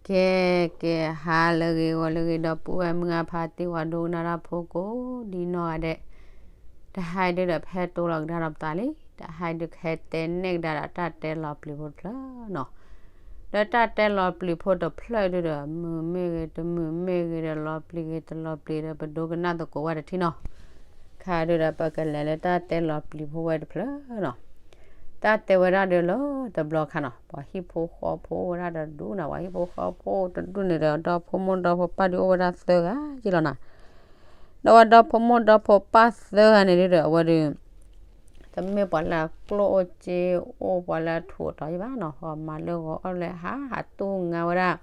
ကဲ ကဲ ဟါလၢအဂ့ၤ ဂီၤလၢအဂ့ၤ ဒီပုၢ်ဝဲၢ်မုၢ်အဖါတံၢ် ပှၤဒိကနၣ်တၢ်ဖိကိးဒ်နီၢ်ဂၤဒဲး, တဟါအံၤဒုဒီး ပဟဲတိလီၤကဒါဒီးပသးလံ. တဟါအံၤဒု ကဟဲတဲနဲၣ်ကဒါဒီးတၢ်တဲလီၤပျံၤဖိတဖျၢၣ်နီၤ. ဒီးတၢ်တဲလီၤပျံၤဖိတဖျၢၣ်ဒုဒီး မုာ်မ့ၢ်ဂ့ၤ တမုာ်မ့ၢ်ဂ့ၤဒီး လီၤပျံၤဂ့ၤ တလီၤပျံၤဒီး ပဒိကနၣ်သကိးဝဲတထံၣ်နီၤ. ခါဒုဒီး ပကလဲၤလၢတၢ်တဲလီၤပျံၤဖိဝဲတဖျၢၣ်နီၤ. တၢ်တဲဝဲဒၣ်ဒုလၢတဘျီခါနီၤ, ပှၤဟံၣ်ဖိဃီဖိဝဲဒၣ်ဒီးဒူၣ်နီၤ, ပှၤဟံၣ်ဖိဃီဖိတဒူၣ်န့ၣ်ဒီး ဒီဖိမိၢ်ဒီဖိပၢ်ဒုအိၣ်ဝဲဒၣ်သၢဂၤယ့ၢ်လီၤနီၤ. ဒီးဝဲဒီဖိမိၢ်ဒီဖိပၢ်သၢဂၤန့ၣ်ဒုဒီး အဝဲဒု တမ့ၢ်ပှၤလၢအကျိၣ်အိၣ်စ့အိၣ် ပှၤလၢအထူးအတီၤယ့ၢ်ဘၣ်နီၤ, ဟီမၤလၢဂီၤအီၣ်လၢဟး ဟးတူၢ်ငါဝဲဒၣ်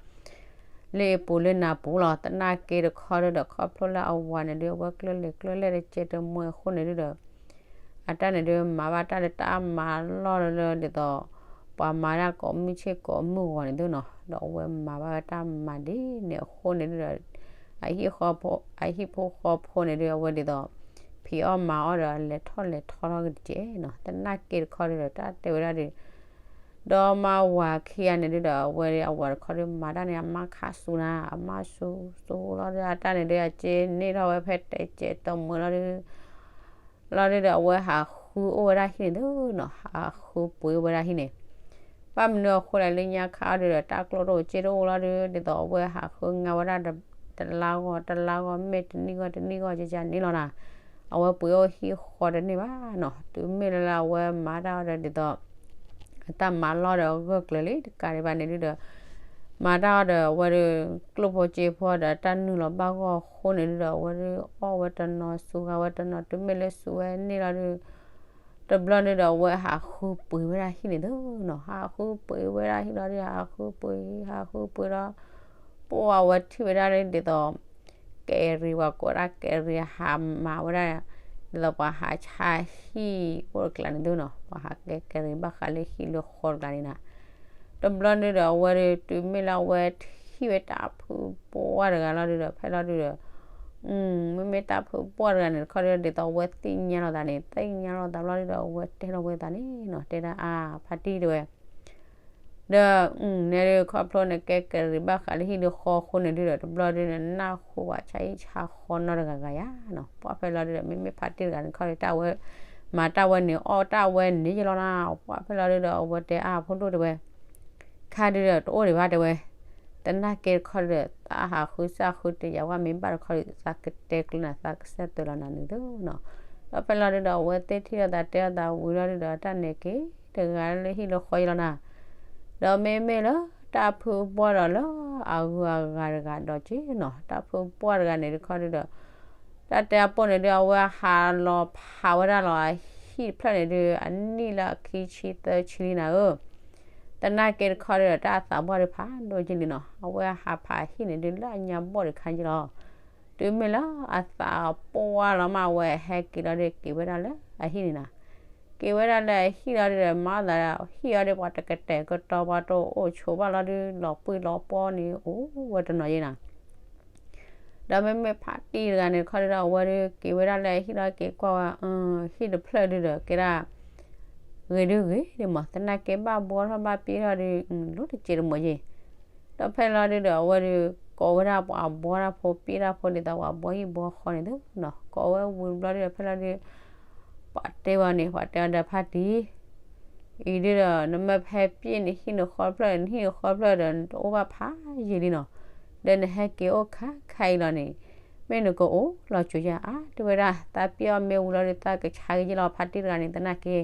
လၢအပူၤလၢနၤပူၤလီၤ. သနာ်က့တခီဒုဒီး ခီဖျိလၢအဝၤန့ၣ်ဒု အဝဲကျၢၢ်လဲၤကျၢၢ်လဲၢ်တကဲတမှဲအဃိန့ၣ်ဒုဒီး အတၢ်န့ၣ်ဒု မၤဘၣ်တၢ်လၢတၢ်မၤလီၢ်လၢဒ်သိး ပှၤမၤတၢ်ကိးမုၢ်ဆ့ၣ်ကိးမုၢ်ဂီၤန့ၣ်ဒုနီၤ, ဒီးအဝဲမၤဘၣ်ဝဲတၢ်မၤဒ်န့ၣ်အဃိန့ၣ်ဒုဒီး အဟံၣ်ဖိဃီဖိန့ၣ်ဒု အဝဲဒ်သိး ဖံးအီၣ်မၤအီၣ်ဒီး လဲၤထီၣ်လဲၤထီထီၣ်ကတကဲးနီၤ. သနာ်က့တခီဒုဒီး တၢ်တဲဝဲဒၣ်ဒု ဒီးမါဝၤခံဂၤန့ၣ်ဒုဒီး အဝဲအဝၤတခီဒု မၤတၢ်န့ၣ် အမါခးစူၤနၤ, အမါစူၤစူၤလီၤဒု အတၢ်န့ၣ်ဒု အစ့န့ၢ်ထီၣ်ဝဲဖဲတဲကဲးတမှဲလီၤဒု လီၤဒုဒီး အဝဲဟးဃုအိၣ်ဝဲဒၣ်ဟံၣ်န့ၣ်ဒုနီၤ, ဟးဃုပှ့ၤအိၣ်ဝဲဒၣ်ဟံၣ်န့ၣ်. ဘၣ်မနုၤအဃိလဲၣ် လၢညါခါအီၤဒုဒီး တၢ်ကျိၣ်တအိၣ်စ့တအိၣ်လီၤဒု ဒ်သိးအဝဲဟးဃုငါဝဲဒၣ် တလါဂီၤတလါဂီၤ မ့ၢ်တနံၣ်ဂီၤတနံၣ်ဂီၤ ကကန့ၣ်လီၤနၤ. အဝဲပှ့ၤအိၣ်ဟံၣ်ဃီတန့ၢ်ဘၣ်နီၤ, တုၤမ့ၢ်လၢလၢအဝဲမၤတၢ်အီၤဒီး ဒ်သိး အတၢ်မၤလီၢ်ဒီးအဂၢၢ်ကျၢၤလံတကးဒံးဘၣ်န့ၣ်ဒုဒီး မၤတၢ်အီၤဒီး အဝဲဒု ကျိၣ်ဖိစ့ဖိဒီး တၢ်နုာ်လီၤဘၣ်ဂီၢ်အဃိန့ၣ်ဒုဒီး အဝဲဒုအီၣ်ဝဲတနီၤ စူၤဂၤဝဲတနီၤ တုၤမ့ၢ်လၢစူၤဝဲန့ၢ်လီၤဒု တဘျီန့ၣ်ဒီး အဝဲဟးဃုပှ့ၤဝဲဒၣ်ဟံၣ်န့ၣ်ဒုနီၤ, ဟးဃုပှ့ၤဝဲဒၣ်ဟံၣ်လီၤဒု ဟးဃုပှ့ၤ ဟးဃုပှ့ၤဒီး ပှၤဝဲထံၣ်ဝဲဒၣ်လၢဒ်သိး ကဲရံၤ ပှၤကိးဒၣ်ကဲရံၤ ဟးမၤဝဲဒၣ် ဒ်သိးပှၤဟးဆါဟံၣ်အိၣ်တကျါန့ၣ်ဒုနီၤ, ပှၤဟးကဲကဲရံၤဘၣ်ဃးလၢဟံၣ်လၢဃီတကျါန့ၣ်နၤ. တဘျီန့ၣ်ဒီး အဝဲဒု တုၤမ့ၢ်လၢအဝဲထံၣ်ဝဲတၢ်ဖုပှၢ်တဂၤလီၤဒုဒီး ဖဲလီၤဒုဒီး မ့မ့ၢ်တၢ်ဖုပှၢ်တဂၤန့ၣ်တခီဒီး ဒ်သိးအဝဲသ့ၣ်ညါလီၤသးန့ၣ် သ့ၣ်ညါလီၤသးဘျီဒုဒီး အဝဲတဲထီၣ်ဝဲသးန့ၣ်နီၤ, တဲဒၣ်အါ ဖါတံၢ်တဲဝဲ ဒီး နဲဒုခီဖျိနကဲကဲရံၤဘၣ်ဃးလၢဟံၣ်လၢဃီအဃိန့ၣ်ဒုဒီး တဘျီဒုန့ၣ် နၢ်ဟူပှၤဆါဟံၣ်ဆါဃီနီတဂၤဂၤယါနီၤ, ပှၢ်ဖဲလီၤဒုဒီး မ့မ့ၢ်ဖါတံၢ်တဂၤန့ၣ်တခီဒီး တၢ်ဝဲ မၤတၢ်ဝဲန့ၣ် အီၣ်တၢ်ဝဲန့ၣ်ယလီၤနၤ, ပှၢ်ဖဲလီၤဒုဒီး အဝဲတဲအါ ဖိဒိၣ်တဲဝဲ ခါဒုဒီး တအိၣ်ဒံးဘၣ်တဲဝဲ, သနာ်က့တခီဒီး သးဟးဃုစၢ်ဃုတယၤဝဲ မ့ၢ်ဘၣ်တခီဒီး သးကတဲကျၢၤနၤ သးကစၢ်တၢၤလီၤနၤန့ၣ်ဒုနီၤ. ဒီးဖဲလီၤဒုဒီး အဝဲသ့ၣ်ထံၣ်လိာ်သးတဲလိာ်သးဝံၤလီၤဒုဒီး တၢ်နဲၣ်က့ၤတဂၤလၢဟံၣ်လၢဃီယလီၤနၤ, ဒီးမ့မ့ၢ်လၢတၢ်ဖုပှၢ်ဒီးလၢအဂုၤအဂၤတဂၤဒီးက့ၤနီၤ, တၢ်ဖုပှၢ်တဂၤန့ၣ်တခီဒုဒီး တၢ်တဲအပိၢ်န့ၣ်ဒု အဝဲဟးလီၤဖးဝဲဒၣ်လီၤအဟံၣ်တဖျၢၣ်န့ၣ်ဒု အနံၣ်လၢအခံဆံသၢဆံလံနၤဧၢ သနာ်က့တခီဒုဒီး တၢ်အသးဘီၣ်ဒုဖးဒိၣ်က့ၤလံနီၤ, အဝဲဟးဖးအဟံၣ်န့ၣ်ဒု လၢအညါဘီၣ်တခါက့ၤလီၤ. တုၤမ့ၢ်လၢအသးပှၢ်လီၤမး အဝဲဟဲက့ၤလီၤဒု က့ၤဝဲဒၣ်လၢအဟံၣ်န့ၣ်နၤ, က့ၤဝဲဒၣ်လၢအဟံၣ်လီၤဒုဒီး မၤသးဟံၣ်အီၤဒု ပှၤတကတဲာ်ကတီၤ ပှၤတအိၣ်ဆိးဘၣ်လီၤဒု လီၤပှံၢ်လီၤပှီၢ်န့ၣ် အိၣ်ဝဲတနီၤယဲနၤ ဒီးမ့မ့ၢ်ဖါတံၢ်တဂၤန့ၣ်တခီဒုဒီး အဝဲဒုက့ၤဝဲဒၣ်လၢအဟံၣ်လီၤ က့ၤကွၢ်ဝဲ ဟံၣ်တဖျၢၣ်ဒုဒီး ကဲဒၣ် ဂ့ၤဒုဂ့ၤဒုမး သနာ်က့ဘၣ်ဘှီထီၣ်ဘၣ်ပှ့ၤထီၣ်ဒု လိၣ်တစဲးတမီၤယဲ, ဒီးဖဲလီၤဒုဒီး အဝဲဒု ကိးဝဲဒၣ်ပှၤဘှီတၢ်ဖိပှ့ၤတၢ်ဖိဒ်သိး ပှၤဘှီဟံၣ်ဘှီဃီန့ၣ်ဒုနီၤ, ကိးဝဲဝံၤတဘျီဒုဒီး ဖဲလီၤဒု ပှၤတဲဝဲန့ၣ် ပှၤတဲအီၤဒီးဖါတံၢ် အံၤဒုဒီး နမ့ၢ်ဖဲပှ့ၤန့ၣ် ဟံၣ်နဃီတဖျၢၣ် နဟံၣ်နဃီတဖျၢၣ်ဒီး နတအိၣ်ဘၣ်ဖးယံာ်လံနီၤ, ဒီးနဟဲက့ၤအိၣ်ခါခါအံၤလီၤန့ၣ် မ့ၢ်နကအိၣ်လီၤစိၤယါအါ တဲဝဲဒၣ် သးပှ့ၤအီၣ်မ့ၢ်ဝံၤလီၤဒု သးကဆါက့ၤယဲလီၤ ဖါတံၢ်တဂၤန့ၣ် သနာ်က့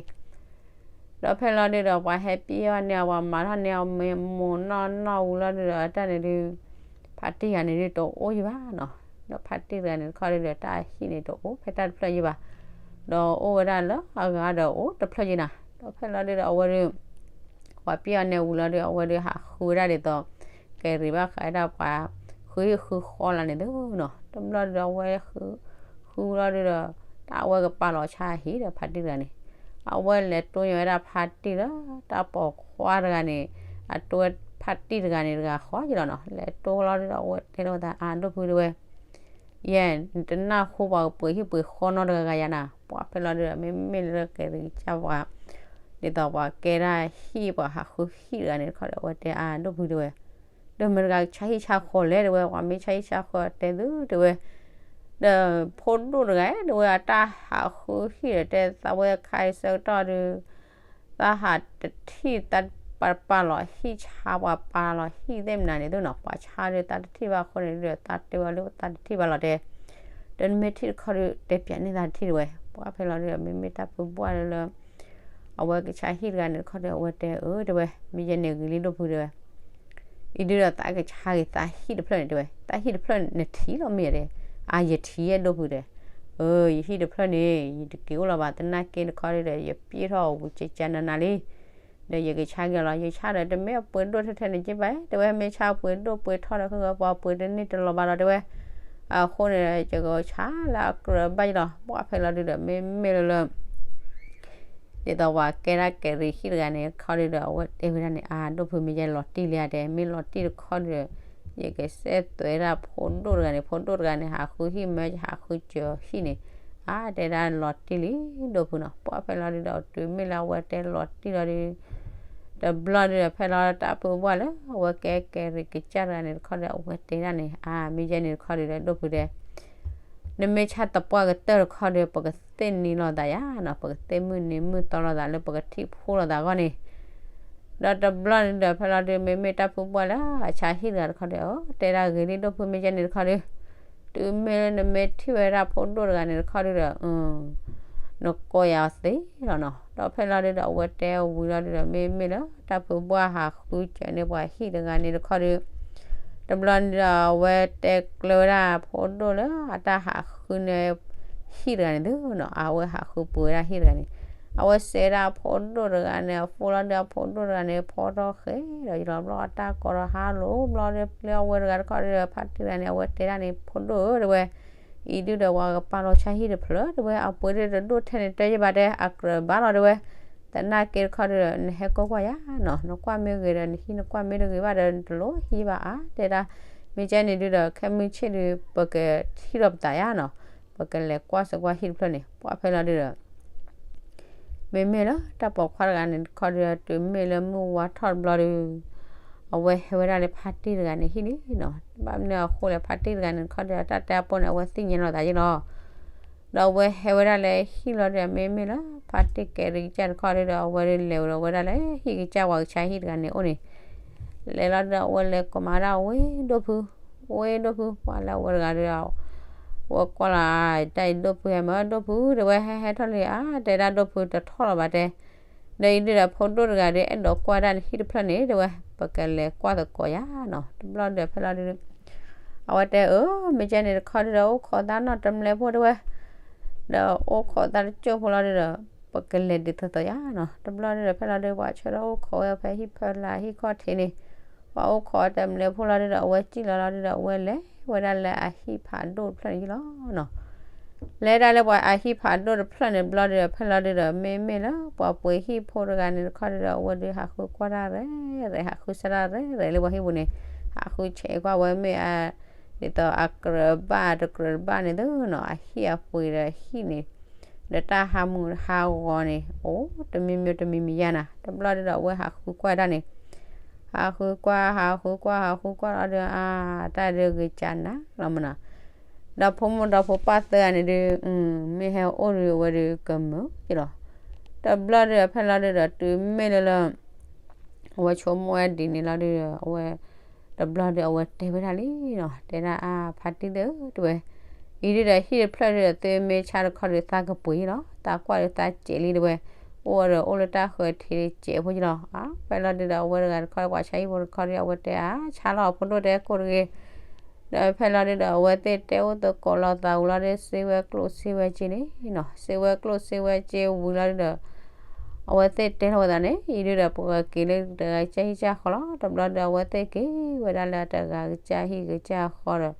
ဒီးဖဲလီၤဒုဒီး ပှၤဟဲပှ့ၤအီၣ်န့ၢ်အီၤ ပှၤမၤထီၣ်န့ၢ်အီၤမ့ၢ်မိၢ်နီၢ်နီၢ်ဝံၤလီၤဒုဒီး တၢ်န့ၣ်ဒု ဖါတံၢ်တဂၤန့ၣ်ဒု တအိၣ်ယံၤဘၣ်နီၤ, ဒီးဖါတံၢ်တဂၤန့ၣ်တခီဒုဒီး တၢ်ဟံၣ်န့ၣ်တအိၣ်ဖဲတၢ်တဖျၢၣ်ယံၤဘၣ်, ဒီးအိၣ်ဝဲဒၣ်လၢအဂၤဒီးအိၣ်တဖျၢၣ်ယံၤနၤ, ဒီးဖဲလီၤဒုဒီး အဝဲဒု ပှၤပှ့ၤအီၣ်န့ၢ်ဝံၤလီၤဒု အဝဲဒု ဟးဃုဝဲဒၣ်ဒ်သိးကဲရံၤဘၣ်ဃးဝဲဒၣ်ပှၤ ဃုဟံၣ်ဃုဃီလၢန့ၣ်ဒုနီၤ, တဘျီဒုဒီး အဝဲဃု ဃုလီၤဒုဒီး တၢ်ဝဲကပာ်လီၤဆါဟံၣ်ဒီးဖါတံၢ်တဂၤန့ၣ်, အဝဲလဲၤတိၢ်ညီဝဲဒၣ်ဖါတံၢ်လၢ တၢ်ပိာ်ခွါတဂၤန့ၣ် အတိၢ်ဝဲဖါတံၢ်တဂၤန့ၣ်တဂၤဃီက့ၤလီၤနီၤ, လဲၤတိၢ်လီၤဒုဒီး အဝဲတဲထီၣ်ဝဲသး အါ ဒိၣ်ဖုတဲဝဲ ယဲ နတနၢ်ဟူပှၤကပှ့ၤဟံၣ်ပှ့ၤဃီနီတဂၤဂၤယါနၤ, ပှၤဖဲလီၤဒုဒီး မ့မ့ၢ်လၢကဲရံၤကၢ်ပှၤ ဒ်သိးပှၤကဲဒၣ်ဟံၣ်ပှၤဟးဃုဟံၣ်တဂၤန့ၣ်တခီဒီး အဝဲတဲအါ ဒိၣ်ဖုတဲဝဲ, ဒီးမတၤတဂၤကဆါဟံၣ်ဆါဃီလဲၣ် တဲဝဲ, ပှၤမ့ၢ်ဆါဟံၣ်ဆါဃီတဲသု တဲဝဲ. ဒီးဖိဒိၣ်တဂၤ တဲဝဲ အတၢ်ဟးဃုဟံၣ်ဒီး တဲသးဝဲခါအံၤဆၢကတီၢ်ဒီး သးဟးတထံၣ် သးပာ်ပာ်လီၤဟံၣ်ဆါ ပှၤပာ်လီၤဟံၣ်သ့ၣ်မနုၤန့ၣ်သုနီၤ, ပှၤဆါဒီးသးတထံၣ်ဘၣ်အဃိန့ၣ်ဒီး သးတဲဝဲလၢသးတထံၣ်ဘၣ်လီၤတဲ ဒီးနမ့ၢ်ထံၣ်တခီဒီး တဲပၠးန့ၢ်သးတထံၣ် တဲဝဲ. ပှၤဖဲလီၤဒီး မ့မ့ၢ်တၢ်ဖုဘၣ်လၢ အဝဲကဆါဟံၣ်တဂၤန့ၣ်တခီဒီး အဝဲတဲအၢ တဲဝဲ, မ့ၢ်ယဲန့ၣ်ဂ့ၤလံ ဒိၣ်ဖု တဲဝဲ. အံၤဒုဒီး သးကဆါက့ၤသးဟံၣ်တဖျၢၣ်န့ၣ် တဲဝဲ, တၢ်ဟံၣ်တဖျၢၣ်န့ၣ်နထံၣ်လီၤမ့ၢ်ဧါ တဲ. အါ ယထံၣ်ယဲ ဒိၣ်ဖု တဲ. အၢ ယဟံၣ်တဖျၢၣ်န့ၣ် ယတက့ၤအိၣ်လီၤဘၣ် သနာ်က့တခီဒီး ယပျဲၢ်ထီၣ်အပူၤ ကကနနၤလံ. ဒီးယကဆါက့ၤလီၤ, ယဆါဒီး တမ့ၢ်အပှ့ၤဒိၣ်ထဲထဲန့ၣ်က့ဘၣ် တဲဝဲ, မ့ၢ်ဆါပှ့ၤဒိၣ်ပှ့ၤထီဒီး ဃုဂၤပှၤပှ့ၤတန့ၢ်တလီၤဘၣ်လီၤ တဲဝဲ. အဃိန့ၣ် ယကဆါလၢအကြၢးဘၣ်ယလီၤ. ပှၤဖဲလီၤဒုဒီး မ့မ့ၢ်လၢလၢ ဒ်သိးပှၤကဲဒၣ်ကဲရံဟံၣ်တဂၤန့ၣ် တခီဒုဒီး အဝဲတဲဝဲဒၣ်န့ၣ် အါ ဒိၣ်ဖု မ့ၢ်ယဲလီၤတံၢ်လံဧါ တဲ, မ့ၢ်လီၤတံၢ်တခီဒုဒီး ယကစဲးသွဲဒၣ်ဖိဒိၣ်တဂၤန့ၣ်, ဖိဒိၣ်တဂၤန့ၣ် ဟးဃုဟံၣ်မၢ ဟးဃုစၢၤဟံၣ်န့ၣ်, အါ တဲဒၣ်လီၤတံၢ်လံ ဒိၣ်ဖုနီၤ. ပှၤဖဲလီၤဒုဒီး တုၤမ့ၢ်လၢအဝဲတဲလီၤတံၢ်လီၤဒု တဘျီဒုဒီး ဖဲလီၤတၢ်ဖုဘၣ်လၢ အဝဲကဲကဲရံကစၢ်တဂၤန့ၣ်တခီဒီး အဝဲတဲဒၣ်န့ၣ်, အါ မ့ၢ်ယဲန့ၣ်တခီဒုဒီး ဒိၣ်ဖု တဲ နမ့ၢ်ဆါသပှၢ်ကတၢၢ်တခီဒီး ပကသ့ၣ်နံၤလိာ်သးယါနီၤ, ပကသ့ၣ်မုၢ်နံၤမုၢ်သီလိာ်သးလၢပကထံၣ်ဖိလိာ်သးအဂီၢ်န့ၣ်. ဒီးတဘျီန့ၣ်ဒီး ဖဲလီၤဒု မ့မ့ၢ်တၢ်ဖုဘၣ်လၢအဆါဟံၣ်တဂၤတခီဒီး အတဲဒၣ်ဂ့ၤလံ ဒိၣ်ဖု မ့ၢ်ယဲန့ၣ်တခီဒု တုၤမ့ၢ်လၢနမ့ၢ်ထံၣ်ဝဲဒၣ်ဖိဒိၣ်တဂၤန့ၣ်တခီဒုဒီး နကိးယၤသ့လီၤနီၤ. ဒီးဖဲလီၤဒုဒီး အဝဲတဲဝံၤလီၤဒုဒီး မ့မ့ၢ်လၢတၢ်ဖုဘၣ်ဟးဃုစၢၤန့ၢ်ပှၤဟံၣ်တဂၤန့ၣ်တခီဒု တဘျီန့ၣ်ဒီး အဝဲတဲကျၢၤဝဲဒၣ်ဖိဒိၣ်လၢအတၢ်ဟးဃုန့ၢ်ဟံၣ်တဂၤန့ၣ်သုနီၤ, အဝဲဟးဃုပှ့ၤဝဲဒၣ်ဟံၣ်တဂၤန့ၣ်, အဝဲစဲးဒၣ်ဖိဒိၣ်တဂၤန့ၣ် အ phone လီၤဒု အဖိဒိၣ်တဂၤန့ၣ် ဖီထီၣ်ဃဲဒီးယလီၤ ဘျီအတၢ်ကိးဒီးဟါလိၤ ဘျီဒု ပျဲအဝဲတဂၤတခီဒုဒီး ဖါတံၢ်တဂၤန့ၣ် အဝဲတဲဒၣ်န့ၣ် ဖိဒိၣ်ဧၢ တဲဝဲ, အံၤဒုဒီး ပှၤကပာ်လီၤဆါဟံၣ်တဖျၢၣ် တဲဝဲ, အပှ့ၤဒုတဒိၣ်ထဲန့ၣ် တဲယဘၣ်တဲ အကြၢးဘၣ်လီၤ တဲဝဲ. သနာ်က့တခီဒုဒီး နဟဲကွၢ်ကွၢ်ယၤနီၤ, နကွၢ်မ့ၢ်ဂ့ၤဒီးနဟံၣ်, နကွၢ်မ့ၢ်တဂ့ၤဘၣ်ဒီး နတလိၣ်ဟံၣ်ဘၣ်အါ တဲဒၣ်. မ့ၢ်ကဲန့ၣ်ဒုဒီး ခဲမုၢ်ဆ့ၣ်ဒု ပကထံၣ်လိာ်ပသးယါနီၤ, ပကလဲၤကွၢ်စ့ၢ်ကွၢ်ဟံၣ်တဖျၢၣ်န့ၣ်. ပှၤဖဲလီၤဒုဒီး မ့မ့ၢ်လၢတၢ်ပိာ်ခွါတဂၤန့ၣ်တခီဒုဒီး တုၤမ့ၢ်လၢမုၢ်ဝါထီၣ်တဘျီဒု အဝဲဟဲဝဲဒၣ်လၢဖါတံၢ်တဂၤန့ၣ်ဟံၣ်န့ၣ်နီၤ. ဘၣ်မနုၤအဃိလဲၣ် ဖါတံၢ်တဂၤန့ၣ်တခီဒုဒီး တၢ်တဲအပိၢ်န့ၣ် အဝဲသ့ၣ်ညါလိာ်သးယါလီၤ. ဒီးအဝဲဟဲဝဲဒၣ်လၢဟံၣ်လီၤဒုဒီး မ့မ့ၢ်လၢဖါတံၢ်ကဲရံကစၢ်တခီဒုဒီး အဝဲဒုလဲၤဝဲဒၣ်လၢဟံၣ်ကစၢ် ပှၤကဆါဟံၣ်တဂၤန့ၣ်အိၣ်န့ၣ်, လဲၤလီၤဒုဒီး အဝဲလဲၤကိးမၤဒၣ် ဝ့ၢ်ဒိၣ်ဖု, ဝ့ၢ်ဒိၣ်ဖု, ပှၤလၢအဝဲတဂၤဒုဒီး ဝဲကွၢ်လီၤ တၢ်အံၤဒိၣ်ဖုဟဲမၢ ဒိၣ်ဖု တဲဝဲ ဟဲဟဲထီၣ်လံဧါ တဲဒၣ်ဒိၣ်ဖုတထီၣ်လီၤဘၣ်တဲ ဒီးအံၤဒုဒီး ဖိဒိၣ်တဂၤဒီး အဲၣ်ဒိးကွၢ်ဒၣ်နဟံၣ်တဖျၢၣ်န့ၣ် တဲဝဲ, ပကလဲၤကွၢ်သကိးယါနီၤ. တဘျီဒုဒီး ဖဲလီၤဒုဒီး အဝဲတဲအၢ မ့ၢ်ကဲန့ၣ်တခီဒုဒီး အိၣ်ခိးသးနီတမံၤဖိ တဲဝဲ, ဒီးအိၣ်ခိးသးတစိၢ်ဖိလီၤဒုဒီး ပကလဲၤဒုးသသိးယါနီၤ. တဘျီဒုဒီး ဖဲလီၤဒုဒီး ပှၤဆၢထၢၣ်အိၣ်ခိးဝဲဖဲဟံၣ်ဖၢလာ်ဟံၣ်ခီၣ်ထံးန့ၣ်, ပှၤအိၣ်ခိးတမံၤဖိလီၤဒုဒီး အဝဲစံၣ်လီၤလီၤဒုဒီး အဝဲလဲၤဝဲဒၣ်လၢအဟံၣ်ဖးဒိၣ်တဖျၢၣ်န့ၣ်လီၤနီၤ. လဲၤဒၣ်လၢပှၤအဟံၣ်ဖးဒိၣ်တဖျၢၣ်န့ၣ်တဘျီဒုဒီး ဖဲလီၤဒုဒီး မ့မ့ၢ်လၢပှၤပှ့ၤဟံၣ်ဖိတဂၤန့ၣ်တခီဒုဒီး အဝဲဒုးဟးဃုကွၢ်တၢ်ရဲၣ်ရဲၣ် ဟးဃုဆၢတၢ်ရဲၣ်ရဲၣ်လၢပှၤဟံၣ်ပူၤန့ၣ်, ဟးဃုဆဲးကွၢ်ဝဲမ့ၢ် ဒ်သိးအကြၢးဘၣ်တကြၢးတဘၣ်န့ၣ်သုနီၤ, အဟံၣ်အပှ့ၤဒီးဟံၣ်န့ၣ်, ဒီးတၢ်ဟးမုာ်ဟးဂီၤန့ၣ် အိၣ်တမံၤမံၤတမံၤမံၤယါနီၤ. တဘျီဒုဒီး အဝဲဟးဃုကွၢ်ဒၣ်န့ၣ်, ဟးဃုကွၢ် ဟးဃုကွၢ် ဟးဃုကွၢ်လီၤဒုဒီး အါ တၢ်ဒုးဂ့ၤကၢ်နၤလီၤမနီၤ. ဒီးဖိမုၣ်ဒီးဖိပၢ်သၢဂၤန့ၣ်ဒုး မ့ၢ်ဟဲအိၣ်ဒုး အဝဲဒုးကမုာ်က့ၤလီၤ. တဘျီဒုဒီး ဖဲလီၤဒုဒီး တုၤမ့ၢ်လၢလၢ အဝဲဆိကမိၣ်ဝဲဒ်န့ၣ်လီၤဒုဒီး အဝဲ တဘျီဒုး အဝဲတဲဝဲဒၣ်လံနီၤ, တဲဒၣ်အါ ဖါတံၢ်သ့ၣ်ဧၢ တဲဝဲ, အံၤဒုဒီး ဟံၣ်တဖျၢၣ်ဒုဒီး သုမ့ၢ်ဆါတခီဒုး သးကပှ့ၤလီၤ, သးကွၢ်ဒုးသးစဲးလံ တဲဝဲ, အိၣ်ဝဲဒီးအိၣ်လၢတၢ်ဃၢၤထံးစဲးဖိက့ၤလီၤ. အါ ဖဲလီၤဒုဒီး အဝဲတဂၤတခီ ပှၤဆါဟံၣ်ဖိတခီဒု အဝဲတဲအါ ဆါလီၤအဖိဒိၣ်တဲကိၢ်တဂ့ၤ ဒီးဖဲလီၤဒုဒီး အဝဲသ့ၣ်တဲအိၣ်သကိးလိာ်သးဝံၤလီၤဒု စ့ဝဲကျိၣ်စ့ဝဲစ့န့ၣ်နီၤ, စ့ဝဲကျိၣ်စ့ဝဲစ့ဝံၤလီၤဒုဒီး အဝဲသ့ၣ်တဲထီၣ်ဝဲသးန့ၣ် အံၤဒုဒီး ပကက့ၤလၢတဂၤကစၢ်ဟံၣ်ကစၢ်ဃီလီၤ. တဘျီဒု အဝဲသ့ၣ်က့ၤဝဲဒၣ်လၢတဂၤကစၢ်ဟံၣ်ကစၢ်ဃီဒီး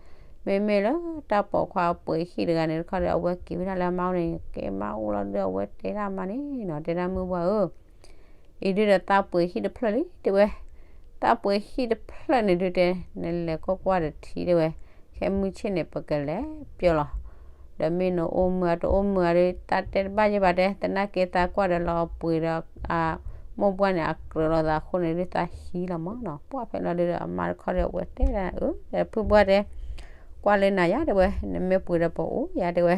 မ့မ့ၢ်လၢတၢ်ပိာ်ခွါပှ့ၤဟံၣ်တဂၤန့ၣ်တခီဒီး အဝဲက့ၤဝဲဒၣ်လၢအမါအိၣ်န့ၣ် က့ၤမါအိၣ်လီၤဒု အဝဲတဲဒၣ်မါန့ၣ်နီၤ, တဲဒၣ်မုၢ်ပှၢ်ဧၢ အံၤဒုဒီး သးပှ့ၤဟံၣ်တဖျၢၣ်လံ တဲဝဲ, သးပှ့ၤဟံၣ်တဖျၢၣ်န့ၣ်ဒုတဲ နလဲၤကွၢ်ကွၢ်တထံၣ် တဲဝဲ, ခဲမုၢ်ဆ့ၣ်န့ၣ် ပကလဲၤပျီလီၤ. ဒီးမ့ၢ်နအိၣ်မုာ်ဧါ တအိၣ်မုာ်ဧါဒု သးတဲတဘၣ်ယဲဘၣ်တဲ, သနာ်က့သးကွၢ်ဒီးလီၤပှ့ၤဒီး အ မိၢ်ပှၢ်န့ၣ် အကြၢးလီၤသးအဃိန့ၣ်ဒုး သးဟံးလီၤမးနီၤ. ပှၢ်ဖဲလီၤဒုးဒီး အမါတခီဒီး အဝဲတဲဒၣ် အၢ ဖုပှၢ်တဲ ကွၢ်လၢနၤယါတဲဝဲ, နမ့ၢ်ပှ့ၤဒီးပအိၣ်ယါတဲဝဲ.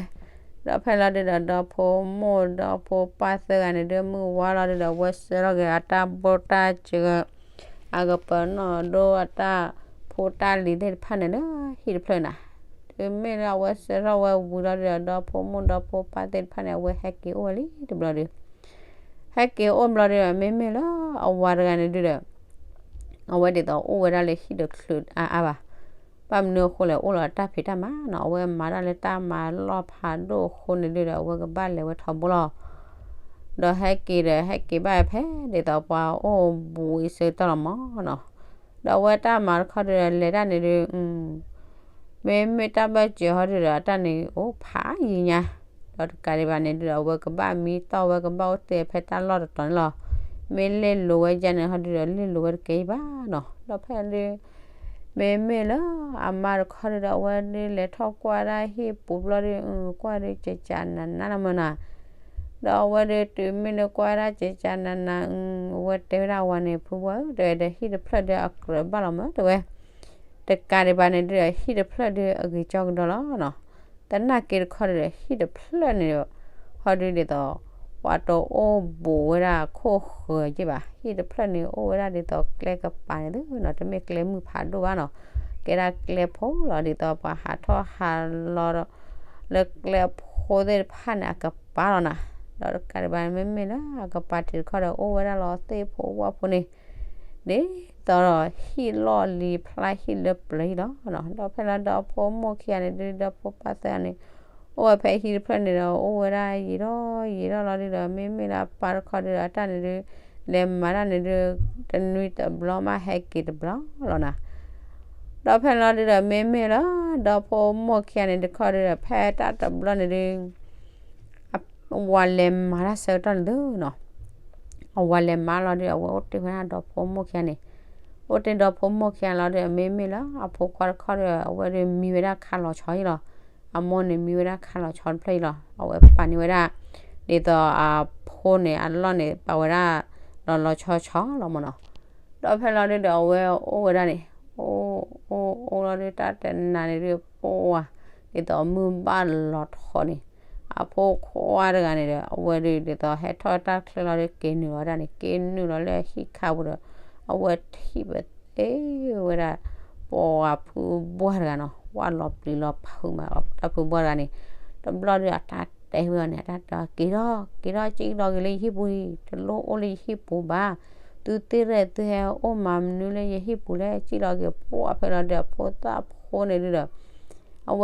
ဒီးဖဲလီၤဒုးဒီး ဒီဖိမိၢ်ဒီဖိပၢ်သၢဂၤန့ၣ်ဒုး မုၢ်ဝါလီၤဒုးဒီး အဝဲဆှၢထီၣ်က့ၤအတၢ်ဘိၣ်တၢ်စၢၤ အကပၤနီၣ်ဒိၣ်အတၢ်ဖိတၢ်လံၤသ့ၣ်တဖၣ်န့ၣ်လၢဟံၣ်တဖျၢၣ်နၤ. တုၤမ့ၢ်လၢအဝဲဆှၢထီၣ်ဝဲဝံၤလီၤဒုးဒီး ဒီဖိမိၢ်ဒီဖိပၢ်သ့ၣ်တဖၣ်န့ၣ် အဝဲဟဲက့ၤအိၣ်ဝဲလံတဘျီဒုး ဟဲက့ၤအိၣ်ဘျီဒုးဒီး မ့မ့ၢ်လၢအဝၤတဂၤန့ၣ်ဒုးဒီး အဝဲဒ်သိးအိၣ်ဝဲဒၣ်လၢဟံၣ်တချုးအါအါဘၣ်. ဘၣ်မနုၤအဃိလဲၣ် အိၣ်လီၤတၢ်ဖံးတၢ်မၤနီၤ, အဝဲမၤတၢ်လၢတၢ်မၤလီၢ်ဖးဒိၣ်အဃိန့ၣ်ဒုးဒီး အဝဲကဘၣ်လဲၤဝဲထီဘိလီၤ. ဒီးဟဲက့ၤဒီး ဟဲက့ၤဘၣ်ဖဲဒ်သိးပှၤအိၣ်ဘူးအံၤဆၢကတီၢ်လီၤမးနီၤ. ဒီးအဝဲတၢ်မၤတခီဒုးဒီး လဲၤတၢ်န့ၣ်ဒုး မ့မ့ၢ်တၢ်ဘၢၣ်စၢၤဟီဒုးဒီး အတၢ်န့ၣ်အိၣ်ဖးယံၤညါ, ဒီးတကးဒံးဘၣ်န့ၣ်ဒုးဒီး အဝဲကဘၣ်မံတီၢ်ဝဲ ကဘၣ်အိၣ်တ့ၢ်ဖဲတၢ်လီၢ်တတီၤန့ၣ်လီၤ. မ့ၢ်လဲၤလိၤဝဲယါန့ၣ်ဟီဒုးဒီး လဲၤလိၤဝဲတကဲအံၤဘၣ်နီၤ. ဒီးဖဲဒုး မ့မ့ၢ်လၢအမါတခီဒုးဒီး အဝဲဒုးလဲၤထီၣ်ကွၢ်ဒၣ်ဟံၣ်ပူၤဘျီဒုး ကွၢ်ဒုးကကးနးနးလီၤမၢ်နီၤ. ဒီးအဝဲဒုးတုၤမ့ၢ်လၢကွၢ်ဒၣ်ကကးနးနး အဝဲတဲဝဲဒၣ်အဝၤန့ၣ် ဖုဝဲဧၢ တဲဝဲဒီး ဟံၣ်တဖျၢၣ်ဒုးအကြၢးဘၣ်လီၤမၢ် တဲဝဲ. တကးဒံးဘၣ်န့ၣ်ဒုးဒီး ဟံၣ်တဖျၢၣ်ဒုးအဂ့ၤကၠီကဒီးလီၤနီၤ. သနာ်က့တခီဒုးဒီး ဟံၣ်တဖျၢၣ်န့ၣ်ဒီး ဟီဒုးဒ်သိး ပှၤတအိၣ်ဘူးဝဲဒၣ်ခိၣ်ဃၢၤက့ဘၣ်. ဟံၣ်တဖျၢၣ်န့ၣ်အိၣ်ဝဲဒၣ်ဒ်သိးကျဲကပၤန့ၣ်သုနီၤ, တမ့ၢ်ကျဲမုၢ်ဖးဒိၣ်ဘၣ်နီၤ. ကဲဒၣ်ကျဲဖိလီၤ ဒ်သိးပှၤဟးထီၣ်ဟးလီၤဒီး လၢကျဲဖိသ့ၣ်တဖၣ်န့ၣ် အကပၤလီၤနၤ. ဒီးတကးဒံးဘၣ် မ့မ့ၢ်လၢအကပၤတံၤတခီဒီး အိၣ်ဝဲဒၣ်လီၤသ့ၣ်ဖိဝၣ်ဖိန့ၣ် ဒ်သိးဒီးဟံၣ်လီၢ်လံၤဖျါဟံၣ်လၢပျၢၤဟံၣ်လီၤနီၤ. ဒီးဖဲလီၤဒီးအဖိမိၢ်ခံဂၤန့ၣ်ဒုး ဒီဖိပၢ်သၢဂၤန့ၣ် အိၣ်ဝဲဖဲဟံၣ်တဖျၢၣ်န့ၣ်ဒီး အိၣ်ဝဲဒၣ်ယံာ်ထီၣ်ယံာ်ထီၣ်လီၤဒုးဒီး မ့မ့ၢ်လၢအပၢ်တခီဒုးဒီး အတၢ်န့ၣ်ဒုး လဲၤမၤတၢ်န့ၣ်ဒုး တနွံတဘျီမး ဟဲက့ၤတဘျီလီၤနၤ. ဒီးဖဲလီၤဒုးဒီး မ့မ့ၢ်လၢ ဒီဖိမိၢ်ခံဂၤန့ၣ်တခီဒုးဒီး ဖဲတၢ်တဘျီန့ၣ်ဒုး အဝၤလဲၤမၤတၢ်ဆၢကတီၢ်န့ၣ်သုနီၤ. အဝၤလဲၤမၤလီၤဒုး အဝဲအိၣ်တ့ၢ်ဝဲဒၣ်ဒီဖိမိၢ်ခံဂၤန့ၣ်, အိၣ်တ့ၢ်ဒီဖိမိၢ်ခံဂၤလီၤဒုး မ့မ့ၢ်လၢအဖိခွါတခီဒီး အဝဲဒုးမံဝဲဒၣ်ခါလီၤဆီအံၤလီၤ. အမိၢ်န့ၣ်မံဝဲဒၣ်ခါလီၤဆီတဖျၢၣ်အံၤလီၤ. အဝဲပာ်န့ၢ်ဝဲဒၣ် ဒ်သိးအဖိန့ၣ် အလီၢ်န့ၣ် ပာ်ဝဲဒၣ် လီၤလီၤဆီဆီလီၤမၢ်နီၤ. ဒီးဖဲလီၤဒုးဒီး အဝဲအိၣ်ဝဲဒၣ်န့ၣ် အိၣ်အိၣ်အိၣ်လီၤဒုး တၢ်တနၤန့ၣ်ဒုး ပှၤ ဒ်သိးမုၢ်ဘၣ်လီၤထီၣ်န့ၣ် အဖိခွါတဂၤန့ၣ်ဒီး အဝဲဒုးဒ်သိးဟဲထီၣ်တၢ်ချၢလီၤဒုး က့ၤနုာ်လီၤဝဲဒၣ်န့ၣ် က့ၤနုာ်လီၤလၢဟံၣ်ခါပူၤဒီး အဝဲထံၣ်ဝဲသ့ဝဲဒၣ် ပှၤဖုဘှၢ်တဂၤနီၤ ဝၣ်လီၤပျံၤလီၤဖုးမး တၢ်ဖုဘှၢ်တဂၤန့ၣ် တဘျီဒုးအတၢ်တဲဝဲအီၤန့ၣ် အတၢ်တဲအီၤ က့ၤထီၣ် က့ၤထီၣ် ကံၣ်လီၤက့ၤလၢယဟံၣ်ပူၤအံၤ တလိၣ်အိၣ်လၢယဟံၣ်ပူၤဘၣ်. သုသ့ၣ်ရဲၣ်သုဟဲအိၣ်မၤမနုၤလၢယဟံၣ်ပူၤလဲၣ် ကံၣ်လီၤက့ၤ ပှၤဖဲလီၤဒုး အဖိသၣ်ဖိန့ၣ်ဒုးဒီး အ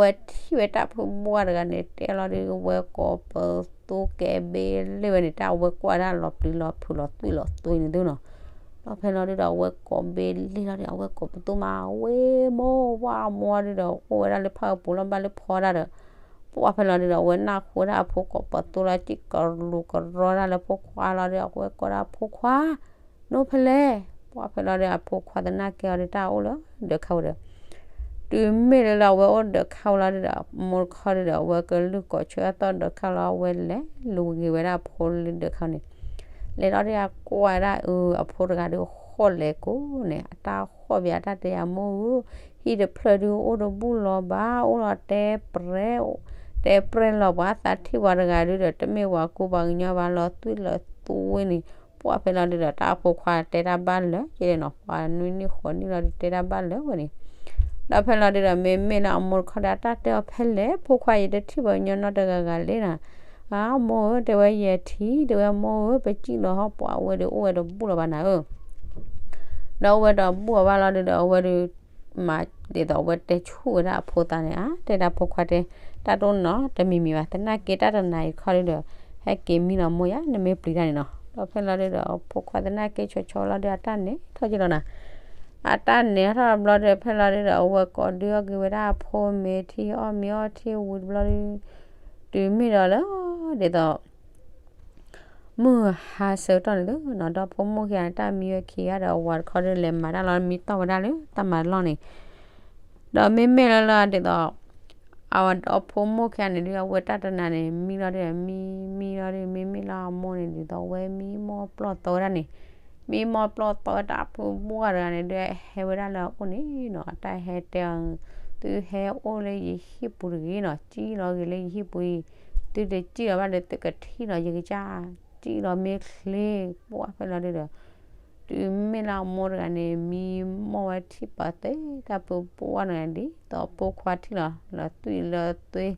ဝဲထံၣ်ဝဲတၢ်ဖုဘှၢ်တဂၤန့ၣ် တဲလီၤဒုး အဝဲကိးပသူကဲဘ့လ့ၣ်ဝဲန့ၣ် တၢ်အဝဲကွၢ်ဒၣ်လီၤပျံၤလီၤဖုးလီၤသွံၣ်လီၤသွံၣ်န့ၣ်သုနီၤ. ဒီးဖဲလီၤဒုးဒီး အဝဲကိးဘ့လ့ၣ်လီၤဒုး အဝဲကိးပသူမး ဝ့ၢ်မိၢ်ဝၣ်မိၢ်ဒုးဒီး အိၣ်ဝဲဒၣ်လၢဖၣ်အပူၤလီၤ ဘၣ်လၢဖီဒၣ်ဒီး ပှၤဖဲလီၤဒုးဒီး အဝဲနၢ်ဟူဝဲဒၣ်အဖိကိးပသူလီၤ ကံၣ်ကရူၤကရီဒၣ်လၢဖိခွါလီၤဒုး အဝဲကိးဒၣ်ဖိခွါ နိဖဲလဲၣ်. ပှၤဖဲလီၤဒုး အဖိခွါသနာ်က့အီၤဒုး တၢ်အိၣ်လၢဒၢးခါဝဲဒီး တုၤမ့ၢ်လၢလၢအဝဲအိၣ်ဒၢးခါဝဲလီၤဒုးဒီး အမိၢ်တခီဒုးဒီး အဝဲကလုၢ်ကိးဆၢအသီၣ်ဒၢးခါလီၤ အဝဲလဲၤလူၤက့ၤဝဲဒၣ်အဖိလၢဒၢးခါန့ၣ် လဲၤလီၤဒုး အကွၢ်ဝဲဒၣ်အၢ အဖိတဂၤဒုး ဃီၣ်လဲၤကိးန့ၣ် အတၢ်ဃီၣ်ဘၣ် အတၢ်တဲယၤ မိၢ်ဧၢ ဟံၣ်တဖျၢၣ်ဒုး အိၣ်တဘူၣ်လီၤဘၣ် အိၣ်လီၤတဲပြဲၢ် တဲပြဲၢ်လီၤ ပှၤသးထံၣ်ပှၤတဂၤဒုးဒီး တမ့ၢ်ပှၤကူပှၤကညီဘၣ် လီၤသွံၣ်လီၤသွံၣ်န့ၣ် ပှၤဖဲလီၤဒုးဒီး တၢ်အဖိခွါတဲတၢ်ဘၣ်လၢာ်က့န့ၣ်နီၤ ပှၤနွံနံၣ်ဃိးနံၣ်လီၤဒုး တဲတၢ်ဘၣ်လၢာ်ဝဲန့ၣ် ဒီးဖဲလီၤဒုးဒီး မ့မ့ၢ်လၢအမိၢ်တခီဒီး တၢ်တဲအီၤဖဲလဲၣ် ဖိခွါ ယတထံၣ်ပှၤကညီနီတဂၤဂၤလံနီၤ အမိၢ်ဧၢ တဲဝဲ ယထံၣ် တဲဝဲ မိၢ်ဧၢ ပစံၣ်လီၤဟီ ပှၤအဝဲဒုး အိၣ်ဝဲတဘူၣ်လီၤဘၣ်နၤဧၢ ဒီးအိၣ်ဝဲတဘူၣ်အီၤဘၣ်လီၤဒုးဒီး အဝဲဒုး မၤဒ်သိးအဝဲတဲဆူၣ်ဝဲဒၣ်အဖိသၣ်န့ၣ် အါ တဲဒၣ်ဖိခွါတဲ တၢ်တအိၣ်နီတမံၤမံၤဘၣ် သနာ်က့တၢ်တနၤအံၤတခီဒုးဒီး ဟဲက့ၤမံလီၤမိၢ်ယါ နမ့ၢ်ပျံၤတၢ်န့ၣ်နီၤ ဒီးဖဲလီၤဒုးဒီး ဖိခွါသနာ်က့ဆီဆီလီၤဒုး အတၢ်နဲၣ်ထီၣ်က့ၤလီၤနၤ အတၢ်နဲၣ်ထီၣ်တဘျီဒီး ဖဲလီၤဒုးဒီး အဝဲကိးဒုးအီၣ်က့ၤဝဲဒၣ်အဖိမ့ၤထံ အီၣ်မ့ၤအီထံဝံၤတဘျီဒုး တုၤမ့ၢ်ဒီးလၢ ဒ်သိး မုၢ်ဟါဆၢကတီၢ်န့ၣ်သုနီၤ ဒီဖိမိၢ်ခံဂၤန့ၣ် တၢ်မံဝဲခံဂၤဒီး အဝၤတခီဒုးလဲၤမၤတၢ်လီၤ မံတီၢ်ဝဲဒၣ်လၢတၢ်မၤလီၢ်န့ၣ် ဒီးမ့မ့ၢ်လၢလၢဒ်သိး အဝဲဒီဖိမိၢ်ခံဂၤန့ၣ်ဒုး အဝဲတၢ်တနၤန့ၣ် မံလီၤဒုး မံ မံလီၤဒုး မ့မ့ၢ်လၢအမိၢ်န့ၣ် ဒ်သိးအဝဲမံမီၢ်ပျီၢ်သီဝဲဒၣ်န့ၣ်, မံမီၢ်ပျီၢ်သီဝဲတၢ်ဖုဘှၢ်တဂၤန့ၣ်ဒုး ဟဲဝဲဒၣ်လၢအအိၣ်န့ၣ်နီၤ, အတၢ်ဟဲတဲအီၤ, သုဟဲအိၣ်လၢယဟံၣ်ပူၤတဂ့ၤနီၤ, စံၣ်လီၤဂ့ၤလၢယဟံၣ်ပူၤအံၤ, သုတစံၣ်လီၤဘၣ်ဒီး သုကထံၣ်လီၤယကစၢ်, စံၣ်လီၤမ့ၢ်ချ့, ပှၢ်ဖဲလီၤဒုးဒီး တုၤမ့ၢ်လၢအမိၢ်တဂၤန့ၣ် မံမီၢ်ဝဲထံၣ်ပာ်သ့တၢ်ဖုဘှၢ်န့ၣ် ဒ်သိးအဖိခွါထံၣ်လီၤ, လီၤသွံၣ်လၢသွ့,